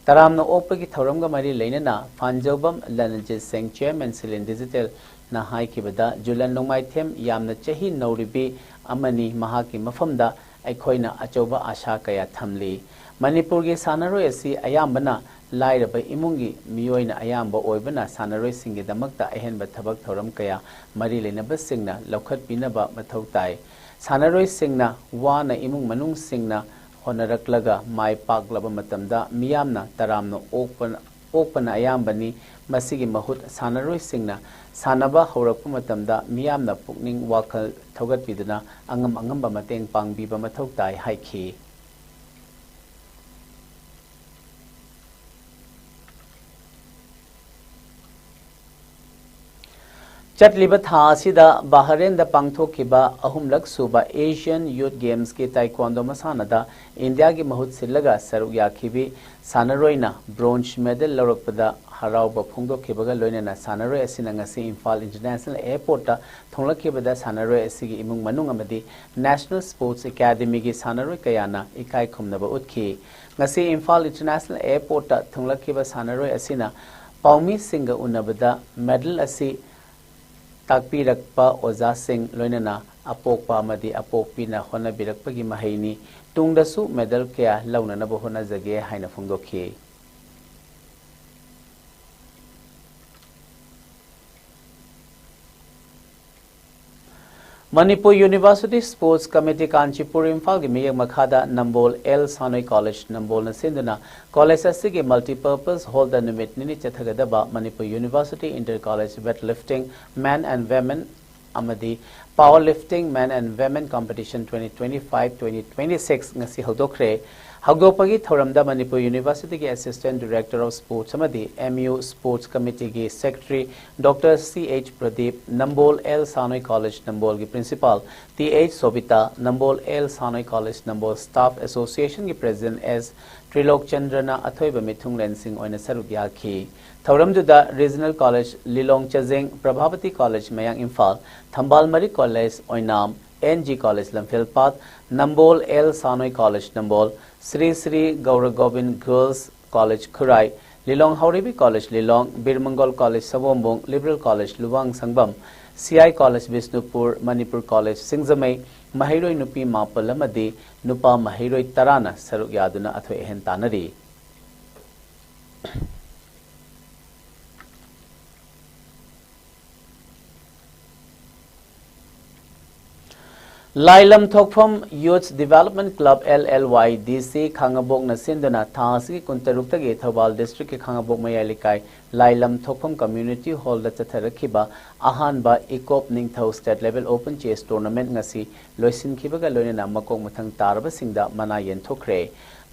ꯇꯔꯥꯝꯅ ꯑꯣꯛꯄꯒꯤ ꯊꯧꯔꯝꯒ ꯃꯔꯤ ꯂꯩꯅꯅ ꯐꯥꯟꯖꯧꯕꯝ ꯂꯅꯖꯤꯠ ꯁꯤꯡ, Chairman Silin Digital ꯅ ꯍꯥꯏꯈꯤꯕꯗ, ꯖꯨꯂꯟ ꯅꯣꯡꯃꯥꯏꯊꯦꯝ ꯌꯥꯝꯅ ꯆꯍꯤ ꯅꯧꯔꯤꯕꯤ ꯑꯃꯅꯤ, ꯃꯍꯥꯛꯀꯤ ꯃꯐꯝꯗ ꯑꯩꯈꯣꯏꯅ ꯑꯆꯧꯕ ꯑꯥꯁꯥ ꯀꯌꯥ ꯊꯝꯂꯤ꯫ ꯃꯅꯤꯄꯨꯔꯒꯤ ꯁꯥꯟꯅꯔꯣꯏ ꯑꯁꯤ ꯑꯌꯥꯝꯕꯅ ꯂꯥꯏꯔꯕ ꯏꯃꯨꯡꯒꯤ ꯃꯤꯑꯣꯏꯅ ꯑꯌꯥꯝꯕ ꯑꯣꯏꯕꯅ ꯁꯥꯟꯅꯔꯣꯏꯁꯤꯡꯒꯤꯗꯃꯛꯇ ꯑꯍꯦꯟꯕ ꯊꯕꯛ ꯊꯧꯔꯝ ꯀꯌꯥ ꯃꯔꯤ ꯂꯩꯅꯕꯁꯤꯡꯅ ꯂꯧꯈꯠꯄꯤꯅꯕ ꯃꯊꯧ ꯇꯥꯏ꯫ ꯁꯥꯟꯅꯔꯣꯏꯁꯤꯡꯅ ꯋꯥꯅ ꯏꯃꯨꯡ ꯃꯅꯨꯡꯁꯤꯡꯅ ꯍꯣꯠꯅꯔꯛꯂꯒ ꯃꯥꯏ ꯄꯥꯛꯂꯕ ꯃꯇꯝꯗ ꯃꯤꯌꯥꯝꯅ ꯇꯔꯥꯝꯅ ꯑꯣꯛꯄ, ꯑꯣꯛꯄꯅ ꯑꯌꯥꯝꯕꯅꯤ꯫ ꯃꯁꯤꯒꯤ ꯃꯍꯨꯠ ꯁꯥꯟꯅꯔꯣꯏꯁꯤꯡꯅ ꯁꯥꯟꯅꯕ ꯍꯧꯔꯛꯄ ꯃꯇꯝꯗ ꯃꯤꯌꯥꯝꯅ ꯄꯨꯛꯅꯤꯡ ꯋꯥꯈꯜ ꯊꯧꯒꯠꯄꯤꯗꯨꯅ ꯑꯉꯝ ꯑꯉꯝꯕ ꯃꯇꯦꯡ ꯄꯥꯡꯕꯤꯕ ꯃꯊꯧ ꯇꯥꯏ ꯍꯥꯏꯈꯤ꯫ ꯆꯠꯂꯤꯕ ꯊꯥ ꯑꯁꯤꯗ ꯕꯍꯔꯦꯟꯗ ꯄꯥꯡꯊꯣꯛꯈꯤꯕ ꯑꯍꯨꯝꯂꯛ ꯁꯨꯕ Asian Youth Games ꯀꯤ Taekwondo ꯃꯁꯥꯟꯅꯗ ꯏꯟꯗꯤꯌꯥꯒꯤ ꯃꯍꯨꯠ ꯁꯤꯜꯂꯒ ꯁꯔꯨꯛ ꯌꯥꯈꯤꯕꯤ ꯁꯥꯟꯅꯔꯣꯏꯅ bronze medal ꯂꯧꯔꯛꯄꯗ ꯍꯔꯥꯎꯕ ꯐꯣꯡꯗꯣꯛꯈꯤꯕꯒ ꯂꯣꯏꯅꯅ ꯁꯥꯟꯅꯔꯣꯏ ꯑꯁꯤꯅ ꯉꯁꯤ ꯏꯝꯐꯥꯜ International Airport ꯇ ꯊꯨꯡꯂꯛꯈꯤꯕꯗ ꯁꯥꯟꯅꯔꯣꯏ ꯑꯁꯤꯒꯤ ꯏꯃꯨꯡ ꯃꯅꯨꯡ ꯑꯃꯗꯤ National Sports Academy ꯒꯤ ꯁꯥꯟꯅꯔꯣꯏ ꯀꯌꯥꯅ ꯏꯀꯥꯏ ꯈꯨꯝꯅꯕ ꯎꯠꯈꯤ꯫ ꯉꯁꯤ ꯏꯝꯐꯥꯜ International Airport ꯇ ꯊꯨꯡꯂꯛꯈꯤꯕ ꯁꯥꯟꯅꯔꯣꯏ ꯑꯁꯤꯅ ꯄꯥꯎꯃꯤꯁꯤꯡꯒ ꯎꯅꯕꯗ medal ꯑꯁꯤ ꯇꯥꯛꯄꯤꯔꯛꯄ ꯑꯣꯖꯥꯁꯤꯡ ꯂꯣꯏꯅꯅ ꯑꯄꯣꯛꯄ ꯑꯃꯗꯤ ꯑꯄꯣꯛꯄꯤꯅ ꯍꯣꯠꯅꯕꯤꯔꯛꯄꯒꯤ ꯃꯍꯩꯅꯤ꯫ ꯇꯨꯡꯗꯁꯨ medal ꯀꯌꯥ ꯂꯧꯅꯅꯕ ꯍꯣꯠꯅꯖꯒꯦ ꯍꯥꯏꯅ ꯐꯣꯡꯗꯣꯛꯈꯤ꯫ Manipur university sports committee Kanchipur ꯏꯝꯐꯥꯜꯒꯤ ꯃꯤꯠꯌꯦꯡ ꯃꯈꯥꯗ ꯅꯝꯕꯣꯜ ꯑꯦꯜ ꯁꯥꯅꯣꯏ ꯀꯣꯂꯦꯖ ꯅꯝꯕꯣꯜꯅ ꯁꯤꯟꯗꯨꯅ ꯀꯣꯂꯦꯖ ꯑꯁꯤꯒꯤ ꯃꯜꯇꯤꯄꯔꯄꯁ ꯍꯣꯜꯗ ꯅꯨꯃꯤꯠ ꯅꯤꯅꯤ ꯆꯠꯊꯒꯗꯕ Manipur university inter college weight lifting men and women ꯑꯃꯗꯤ power lifting men and women competition twenty twenty five twenty twenty six ꯉꯁꯤ ꯍꯧꯗꯣꯛꯈ꯭ꯔꯦ꯫ ꯍꯧꯗꯣꯛꯄꯒꯤ ꯊꯧꯔꯝꯗ ꯃꯅꯤꯄꯨꯔ ꯌꯨꯅꯤꯚꯔꯁꯤꯇꯤꯒꯤ ꯑꯦꯁꯤꯁꯇꯦꯟ ꯗꯤꯔꯦꯛꯇꯔ ꯑꯣꯐ ꯁ꯭ꯄꯣꯔꯠꯁ ꯑꯃꯗꯤ ꯑꯦꯝ ꯌꯨ ꯁ꯭ꯄꯣꯔꯠꯁ ꯀꯃꯤꯇꯤꯒꯤ secretary doctor C H Pradeep, Nambol L Sanoi college ꯅꯝꯕꯣꯜꯒꯤ principal T H Sobita, Nambol L Sanoi college Nambol staff ꯑꯦꯁꯣꯁꯤꯌꯦꯁꯟꯒꯤ president S ꯇ꯭ꯔꯤꯂꯣꯛꯆꯟꯗ꯭ꯔꯅ ꯑꯊꯣꯏꯕ ꯃꯤꯊꯨꯡꯂꯦꯟꯁꯤꯡ ꯑꯣꯏꯅ ꯁꯔꯨꯛ ꯌꯥꯈꯤ꯫ ꯊꯧꯔꯝꯗꯨꯗ regional college Lilong Chajing, Prabhabati college Mayang Imphal, Thambal Marik college Oinam, N G college Lamphelpat, Nambol L Sanoi college Nambol, Shri Shri Gour Gobin girls college Khurai, Lilong Haoreibi college Lilong, Bir Mangol college Sawombung, liberal college Luwangsangbam, C I college Bishnupur, Manipur college Singjamei, ꯃꯍꯩꯔꯣꯏ ꯅꯨꯄꯤ ꯃꯥꯄꯜ ꯑꯃꯗꯤ ꯅꯨꯄꯥ ꯃꯍꯩꯔꯣꯏ ꯇꯔꯥꯅ ꯁꯔꯨꯛ ꯌꯥꯗꯨꯅ ꯑꯊꯣꯏ ꯑꯍꯦꯟ ꯇꯥꯟꯅꯔꯤ꯫ Lailam Thokpham youth development club, L L Y D C, ꯈꯥꯉꯕꯣꯛꯅ ꯁꯤꯟꯗꯨꯅ ꯊꯥ ꯑꯁꯤꯒꯤ ꯀꯨꯟꯇꯔꯨꯛꯇꯒꯤ ꯊꯧꯕꯥꯜ ꯗꯤꯁꯇ꯭ꯔꯤꯛꯀꯤ ꯈꯥꯉꯕꯣꯛ ꯃꯌꯥꯏ ꯂꯩꯀꯥꯏ ꯂꯥꯏꯂꯝ ꯊꯣꯛꯐꯝ ꯀꯝꯃ꯭ꯌꯨꯅꯤꯇꯤ ꯍꯣꯜꯗ ꯆꯠꯊꯔꯛꯈꯤꯕ ꯑꯍꯥꯟꯕ ꯏꯀꯣꯞ ꯅꯤꯡꯊꯧ state level open chess tournament ꯉꯁꯤ ꯂꯣꯏꯁꯤꯟꯈꯤꯕꯒ ꯂꯣꯏꯅꯅ ꯃꯀꯣꯛ ꯃꯊꯪ ꯇꯥꯔꯕꯁꯤꯡꯗ ꯃꯅꯥ ꯌꯦꯟꯊꯣꯛꯈ꯭ꯔꯦ꯫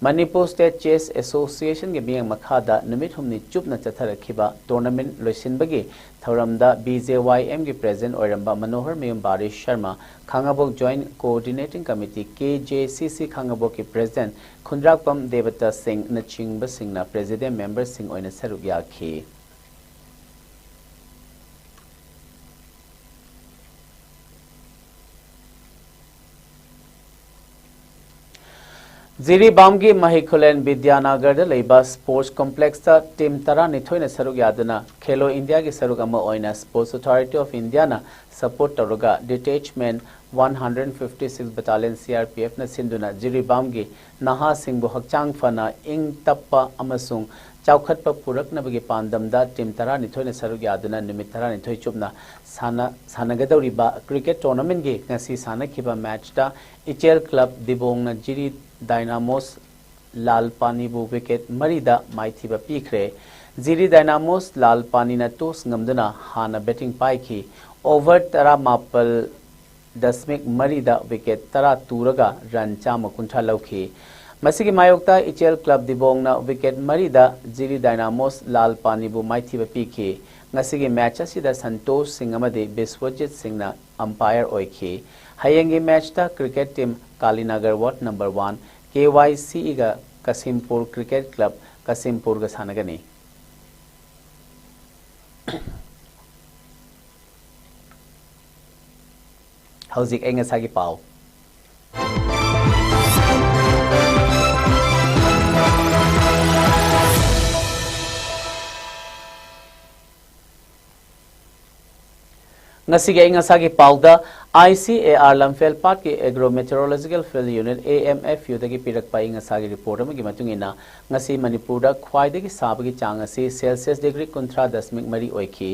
ꯃꯅꯤꯄꯨꯔ ꯁ꯭ꯇꯦꯠ ꯆꯦꯁ ꯑꯦꯁꯣꯁꯤꯌꯦꯁꯟꯒꯤ ꯃꯤꯠꯌꯦꯡ ꯃꯈꯥꯗ ꯅꯨꯃꯤꯠ ꯍꯨꯝꯅꯤ ꯆꯨꯞꯅ ꯆꯠꯊꯔꯛꯈꯤꯕ ꯇꯣꯔꯅꯥꯃꯦꯟꯠ ꯂꯣꯏꯁꯤꯟꯕꯒꯤ ꯊꯧꯔꯝꯗ ꯕꯤ ꯖꯦ ꯋꯥꯏ ꯑꯦꯝꯒꯤ ꯄ꯭ꯔꯦꯁꯤꯗꯦꯟꯠ ꯑꯣꯏꯔꯝꯕ ꯃꯅꯣꯍꯔ ꯃꯌꯨꯝ ꯕꯥꯔꯤ ꯁꯔꯃ, ꯈꯥꯉꯕꯣꯛ ꯖꯣꯏꯟꯠ ꯀꯣꯑꯣꯔꯗꯤꯅꯦꯇꯤꯡ ꯀꯃꯤꯇꯤ, ꯀꯦ ꯖꯦ ꯁꯤ ꯁꯤ, ꯈꯥꯉꯕꯣꯛꯀꯤ ꯄ꯭ꯔꯦꯁꯤꯗꯦꯟꯠ ꯈꯨꯟꯗ꯭ꯔꯥꯛꯄꯝ ꯗꯦꯕꯇ ꯁꯤꯡꯅꯆꯤꯡꯕꯁꯤꯡꯅ ꯄ꯭ꯔꯦꯁꯤꯗꯦꯟꯠ ꯃꯦꯝꯕꯔꯁꯤꯡ ꯑꯣꯏꯅ ꯁꯔꯨꯛ ꯌꯥꯈꯤ꯫ ꯖꯤꯔꯤꯕꯥꯝꯒꯤ ꯃꯍꯩ ꯈꯨꯂꯦꯟ ꯕꯤꯗ꯭ꯌꯥꯅꯒꯔꯗ ꯂꯩꯕ ꯁ꯭ꯄꯣꯔꯠꯁ ꯀꯣꯝꯄ꯭ꯂꯦꯛꯁꯇ ꯇꯤꯝ ꯇꯔꯥꯅꯤꯊꯣꯏꯅ ꯁꯔꯨꯛ ꯌꯥꯗꯨꯅ ꯈꯦꯂꯣ ꯏꯟꯗꯤꯌꯥꯒꯤ ꯁꯔꯨꯛ ꯑꯃ ꯑꯣꯏꯅ ꯁ꯭ꯄꯣꯔꯠꯁ ꯑꯣꯊꯣꯔꯤꯇꯤ ꯑꯣꯐ ꯏꯟꯗꯤꯌꯥꯅ ꯁꯄꯣꯔꯠ ꯇꯧꯔꯒ detachment one hundred fifty six battalion C R ꯄꯤ ꯑꯦꯐꯅ ꯁꯤꯟꯗꯨꯅ ꯖꯤꯔꯤꯕꯥꯝꯒꯤ ꯅꯍꯥꯁꯤꯡꯕꯨ ꯍꯛꯆꯥꯡ ꯐꯅ, ꯏꯪ ꯇꯞꯄ ꯑꯃꯁꯨꯡ ꯆꯥꯎꯈꯠꯄ ꯄꯨꯔꯛꯅꯕꯒꯤ ꯄꯥꯟꯗꯝꯗ team ꯇꯔꯥꯅꯤꯊꯣꯏꯅ ꯁꯔꯨꯛ ꯌꯥꯗꯨꯅ ꯅꯨꯃꯤꯠ ꯇꯔꯥꯅꯤꯊꯣꯏ ꯆꯨꯞꯅ ꯁꯥꯟꯅ-, ꯁꯥꯟꯅꯒꯗꯧꯔꯤꯕ cricket tournamentꯀꯤ ꯉꯁꯤ ꯁꯥꯟꯅꯈꯤꯕ matchꯇ ꯏꯆꯦꯜ club ꯗꯤꯕꯣꯡꯅ ꯖꯤꯔꯤ Dynamos ꯂꯥꯜ ꯄꯥꯅꯤꯕꯨ wicket ꯃꯔꯤꯗ ꯃꯥꯏꯊꯤꯕ ꯄꯤꯈ꯭ꯔꯦ꯫ ꯖꯤꯔꯤ Dynamos ꯂꯥꯜ ꯄꯥꯅꯤꯅ toss ꯉꯝꯗꯨꯅ ꯍꯥꯟꯅ batting ꯄꯥꯏꯈꯤ꯫ Over ꯇꯔꯥꯃꯥꯄꯜ ꯗꯁꯃꯤꯛ ꯃꯔꯤꯗ wicket ꯇꯔꯥ ꯇꯨꯔꯒ run ꯆꯥꯝꯃ ꯀꯨꯟꯊ꯭ꯔꯥ ꯂꯧꯈꯤ꯫ ꯃꯁꯤꯒꯤ ꯃꯥꯌꯣꯛꯇ ꯏꯆꯦꯜ club ꯗꯤꯕꯣꯡꯅ wicket ꯃꯔꯤꯗ ꯖꯤꯔꯤ Dynamos ꯂꯥꯜ ꯄꯥꯅꯤꯕꯨ ꯃꯥꯏꯊꯤꯕ ꯄꯤꯈꯤ꯫ ꯉꯁꯤꯒꯤ match ꯑꯁꯤꯗ ꯁꯟꯇꯣꯁ ꯁꯤꯡ ꯑꯃꯗꯤ ꯕꯤꯁ꯭ꯋꯖꯤꯠ ꯁꯤꯡꯅ umpire ꯑꯣꯏꯈꯤ꯫ ꯍꯌꯦꯡꯒꯤ matchꯇ cricket team ꯀꯥꯂꯤꯅꯒꯔ ward number one, KYCEꯒ ꯀꯁꯤꯝꯄꯨꯔ cricket club ꯀꯁꯤꯝꯄꯨꯔꯒ ꯁꯥꯟꯅꯒꯅꯤ꯫ ꯍꯧꯖꯤꯛ ꯑꯏꯪ ꯑꯁꯥꯒꯤ ꯄꯥꯎ꯫ ꯉꯁꯤꯒꯤ ꯑꯏꯪ ꯑꯁꯥꯒꯤ ꯄꯥꯎꯗ, ICAR ꯂꯝꯐꯦꯜ ꯄꯥꯠꯀꯤ Agro Meteorological Field Unit, AMFUꯗꯒꯤ ꯄꯤꯔꯛꯄ ꯑꯏꯪ ꯑꯁꯥꯒꯤ report ꯑꯃꯒꯤ ꯃꯇꯨꯡ ꯏꯟꯅ, ꯉꯁꯤ ꯃꯅꯤꯄꯨꯔꯗ ꯈ꯭ꯋꯥꯏꯗꯒꯤ ꯁꯥꯕꯒꯤ ꯆꯥꯡ ꯑꯁꯤ Celsius degree ꯀꯨꯟꯊ꯭ꯔꯥ ꯗꯁꯃꯤꯛ ꯃꯔꯤ ꯑꯣꯏꯈꯤ꯫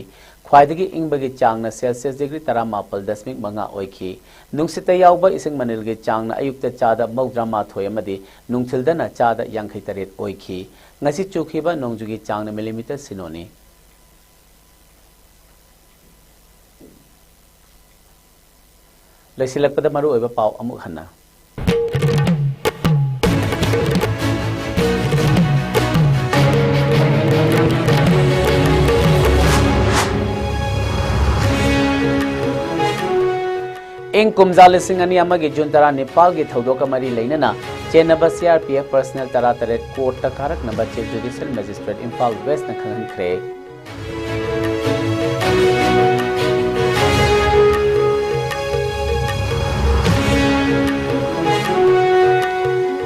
ꯈ꯭ꯋꯥꯏꯗꯒꯤ ꯏꯪꯕꯒꯤ ꯆꯥꯡꯅ Celsius degree ꯇꯔꯥꯃꯥꯄꯜ ꯗꯁꯃꯤꯛ ꯃꯉꯥ ꯑꯣꯏꯈꯤ꯫ ꯅꯨꯡꯁꯤꯠꯇ ꯌꯥꯎꯕ ꯏꯁꯤꯡ ꯃꯅꯤꯜꯒꯤ ꯆꯥꯡꯅ ꯑꯌꯨꯛꯇ ꯆꯥꯗ ꯃꯧꯗ꯭ꯔꯥ ꯃꯥꯊꯣꯏ ꯑꯃꯗꯤ ꯅꯨꯡꯊꯤꯜꯗꯅ ꯆꯥꯗ ꯌꯥꯡꯈꯩ ꯇꯔꯦꯠ ꯑꯣꯏꯈꯤ꯫ ꯉꯁꯤ ꯆꯨꯈꯤꯕ ꯅꯣꯡꯖꯨꯒꯤ ꯆꯥꯡꯅ millimeter ꯁꯤꯅꯣꯅꯤ꯫ ꯂꯣꯏꯁꯤꯜꯂꯛꯄꯗ ꯃꯔꯨꯑꯣꯏꯕ ꯄꯥꯎ ꯑꯃꯨꯛ ꯍꯟꯅ꯫ ꯏꯪ ꯀꯨꯝꯖꯥ ꯂꯤꯁꯤꯡ ꯑꯅꯤ ꯑꯃꯒꯤ June ꯇꯔꯥꯅꯤꯄꯥꯜꯒꯤ ꯊꯧꯗꯣꯛꯀ ꯃꯔꯤ ꯂꯩꯅꯅ ꯆꯦꯟꯅꯕ CRPF personnel ꯇꯔꯥꯇꯔꯦꯠ courtꯇ ꯀꯥꯔꯛꯅꯕ Chief Judicial Magistrate ꯏꯝꯐꯥꯜ Westꯅ ꯈꯪꯍꯟꯈ꯭ꯔꯦ꯫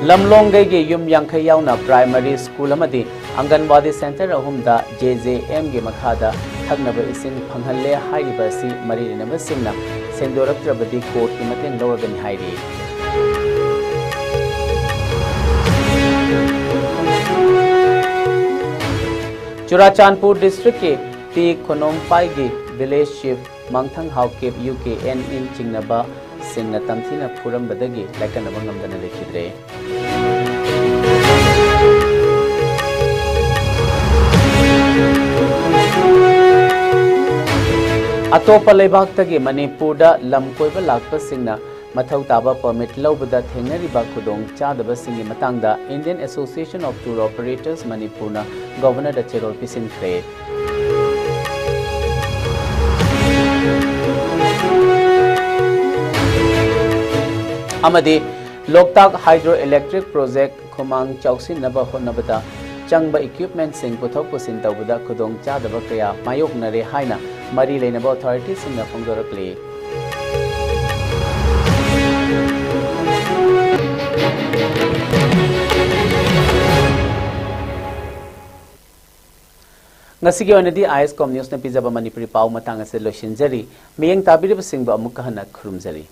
ꯂꯝꯂꯣꯡꯒꯩꯒꯤ ꯌꯨꯝ ꯌꯥꯡꯈꯩ ꯌꯥꯎꯅ primary school ꯑꯃꯗꯤ ꯑꯪꯒꯟꯋꯥꯗꯤ center ꯑꯍꯨꯝꯗ JJMꯒꯤ ꯃꯈꯥꯗ ꯊꯛꯅꯕ ꯏꯁꯤꯡ ꯐꯪꯍꯜꯂꯦ ꯍꯥꯏꯔꯤꯕ ꯑꯁꯤ ꯃꯔꯤ ꯂꯩꯅꯕꯁꯤꯡꯅ ꯁꯦꯡꯗꯣꯔꯛꯇ꯭ꯔꯕꯗꯤ courtꯀꯤ ꯃꯇꯦꯡ ꯂꯧꯔꯒꯅꯤ ꯍꯥꯏꯔꯤ꯫ ꯆꯨꯔꯥꯆꯥꯟꯄꯨꯔ ꯗꯤꯁꯇ꯭ꯔꯤꯛꯀꯤ ꯇꯤ ꯈꯣꯅꯣꯡꯄꯥꯏꯒꯤ ꯚꯤꯂꯦꯖ ꯆꯤꯐ ꯃꯥꯡꯊꯪ ꯍꯥꯎꯀꯤꯞ ꯌꯨ ꯀꯦ ꯑꯦꯟ ꯏꯟ ꯆꯤꯡꯅꯕ ꯁꯤꯡꯅ ꯇꯝꯊꯤꯅ ꯐꯨꯔꯝꯕꯗꯒꯤ ꯂꯥꯏꯀꯠꯅꯕ ꯉꯝꯗꯅ ꯂꯩꯈꯤꯗ꯭ꯔꯦ꯫ ꯑꯇꯣꯞꯄ ꯂꯩꯕꯥꯛꯇꯒꯤ ꯃꯅꯤꯄꯨꯔꯗ ꯂꯝ ꯀꯣꯏꯕ ꯂꯥꯛꯄꯁꯤꯡꯅ ꯃꯊꯧ ꯇꯥꯕ ꯄꯔꯃꯤꯠ ꯂꯧꯕꯗ ꯊꯦꯡꯅꯔꯤꯕ ꯈꯨꯗꯣꯡꯆꯥꯗꯕꯁꯤꯡꯒꯤ ꯃꯇꯥꯡꯗ Indian Association of Tour Operators ꯃꯅꯤꯄꯨꯔꯅ ꯒꯚꯔꯅꯔꯗ ꯆꯦꯔꯣꯜ ꯄꯤꯁꯤꯟꯈ꯭ꯔꯦ꯫ ꯑꯃꯗꯤ ꯂꯣꯛꯇꯥꯛ ꯍꯥꯏꯗ꯭ꯔꯣ ꯏꯂꯦꯛꯇ꯭ꯔꯤꯛ ꯄ꯭ꯔꯣꯖꯦꯛ ꯈꯨꯃꯥꯡ ꯆꯥꯎꯁꯤꯟꯅꯕ ꯍꯣꯠꯅꯕꯗ ꯆꯪꯕ ꯏꯀ꯭ꯋꯤꯞꯃꯦꯟꯁꯤꯡ ꯄꯨꯊꯣꯛ ꯄꯨꯁꯤꯟ ꯇꯧꯕꯗ ꯈꯨꯗꯣꯡꯆꯥꯗꯕ ꯀꯌꯥ ꯃꯥꯌꯣꯛꯅꯔꯦ ꯍꯥꯏꯅ ꯃꯔꯤ ꯂꯩꯅꯕ ꯑꯣꯊꯣꯔꯤꯇꯤꯁꯤꯡꯅ ꯐꯣꯡꯗꯣꯔꯛꯂꯤ꯫ ꯉꯁꯤꯒꯤ ꯑꯣꯏꯅꯗꯤ ꯑꯥꯏ ꯑꯦꯁ ꯀꯣꯝ ꯅ꯭ꯌꯨꯁꯅ ꯄꯤꯖꯕ ꯃꯅꯤꯄꯨꯔꯤ ꯄꯥꯎ ꯃꯇꯥꯡ ꯑꯁꯤꯗ ꯂꯣꯏꯁꯤꯟꯖꯔꯤ꯫ ꯃꯤꯠꯌꯦꯡ ꯇꯥꯕꯤꯔꯤꯕꯁꯤꯡꯕꯨ ꯑꯃꯨꯛꯀ ꯍꯟꯅ ꯈꯨꯔꯨꯝꯖꯔꯤ꯫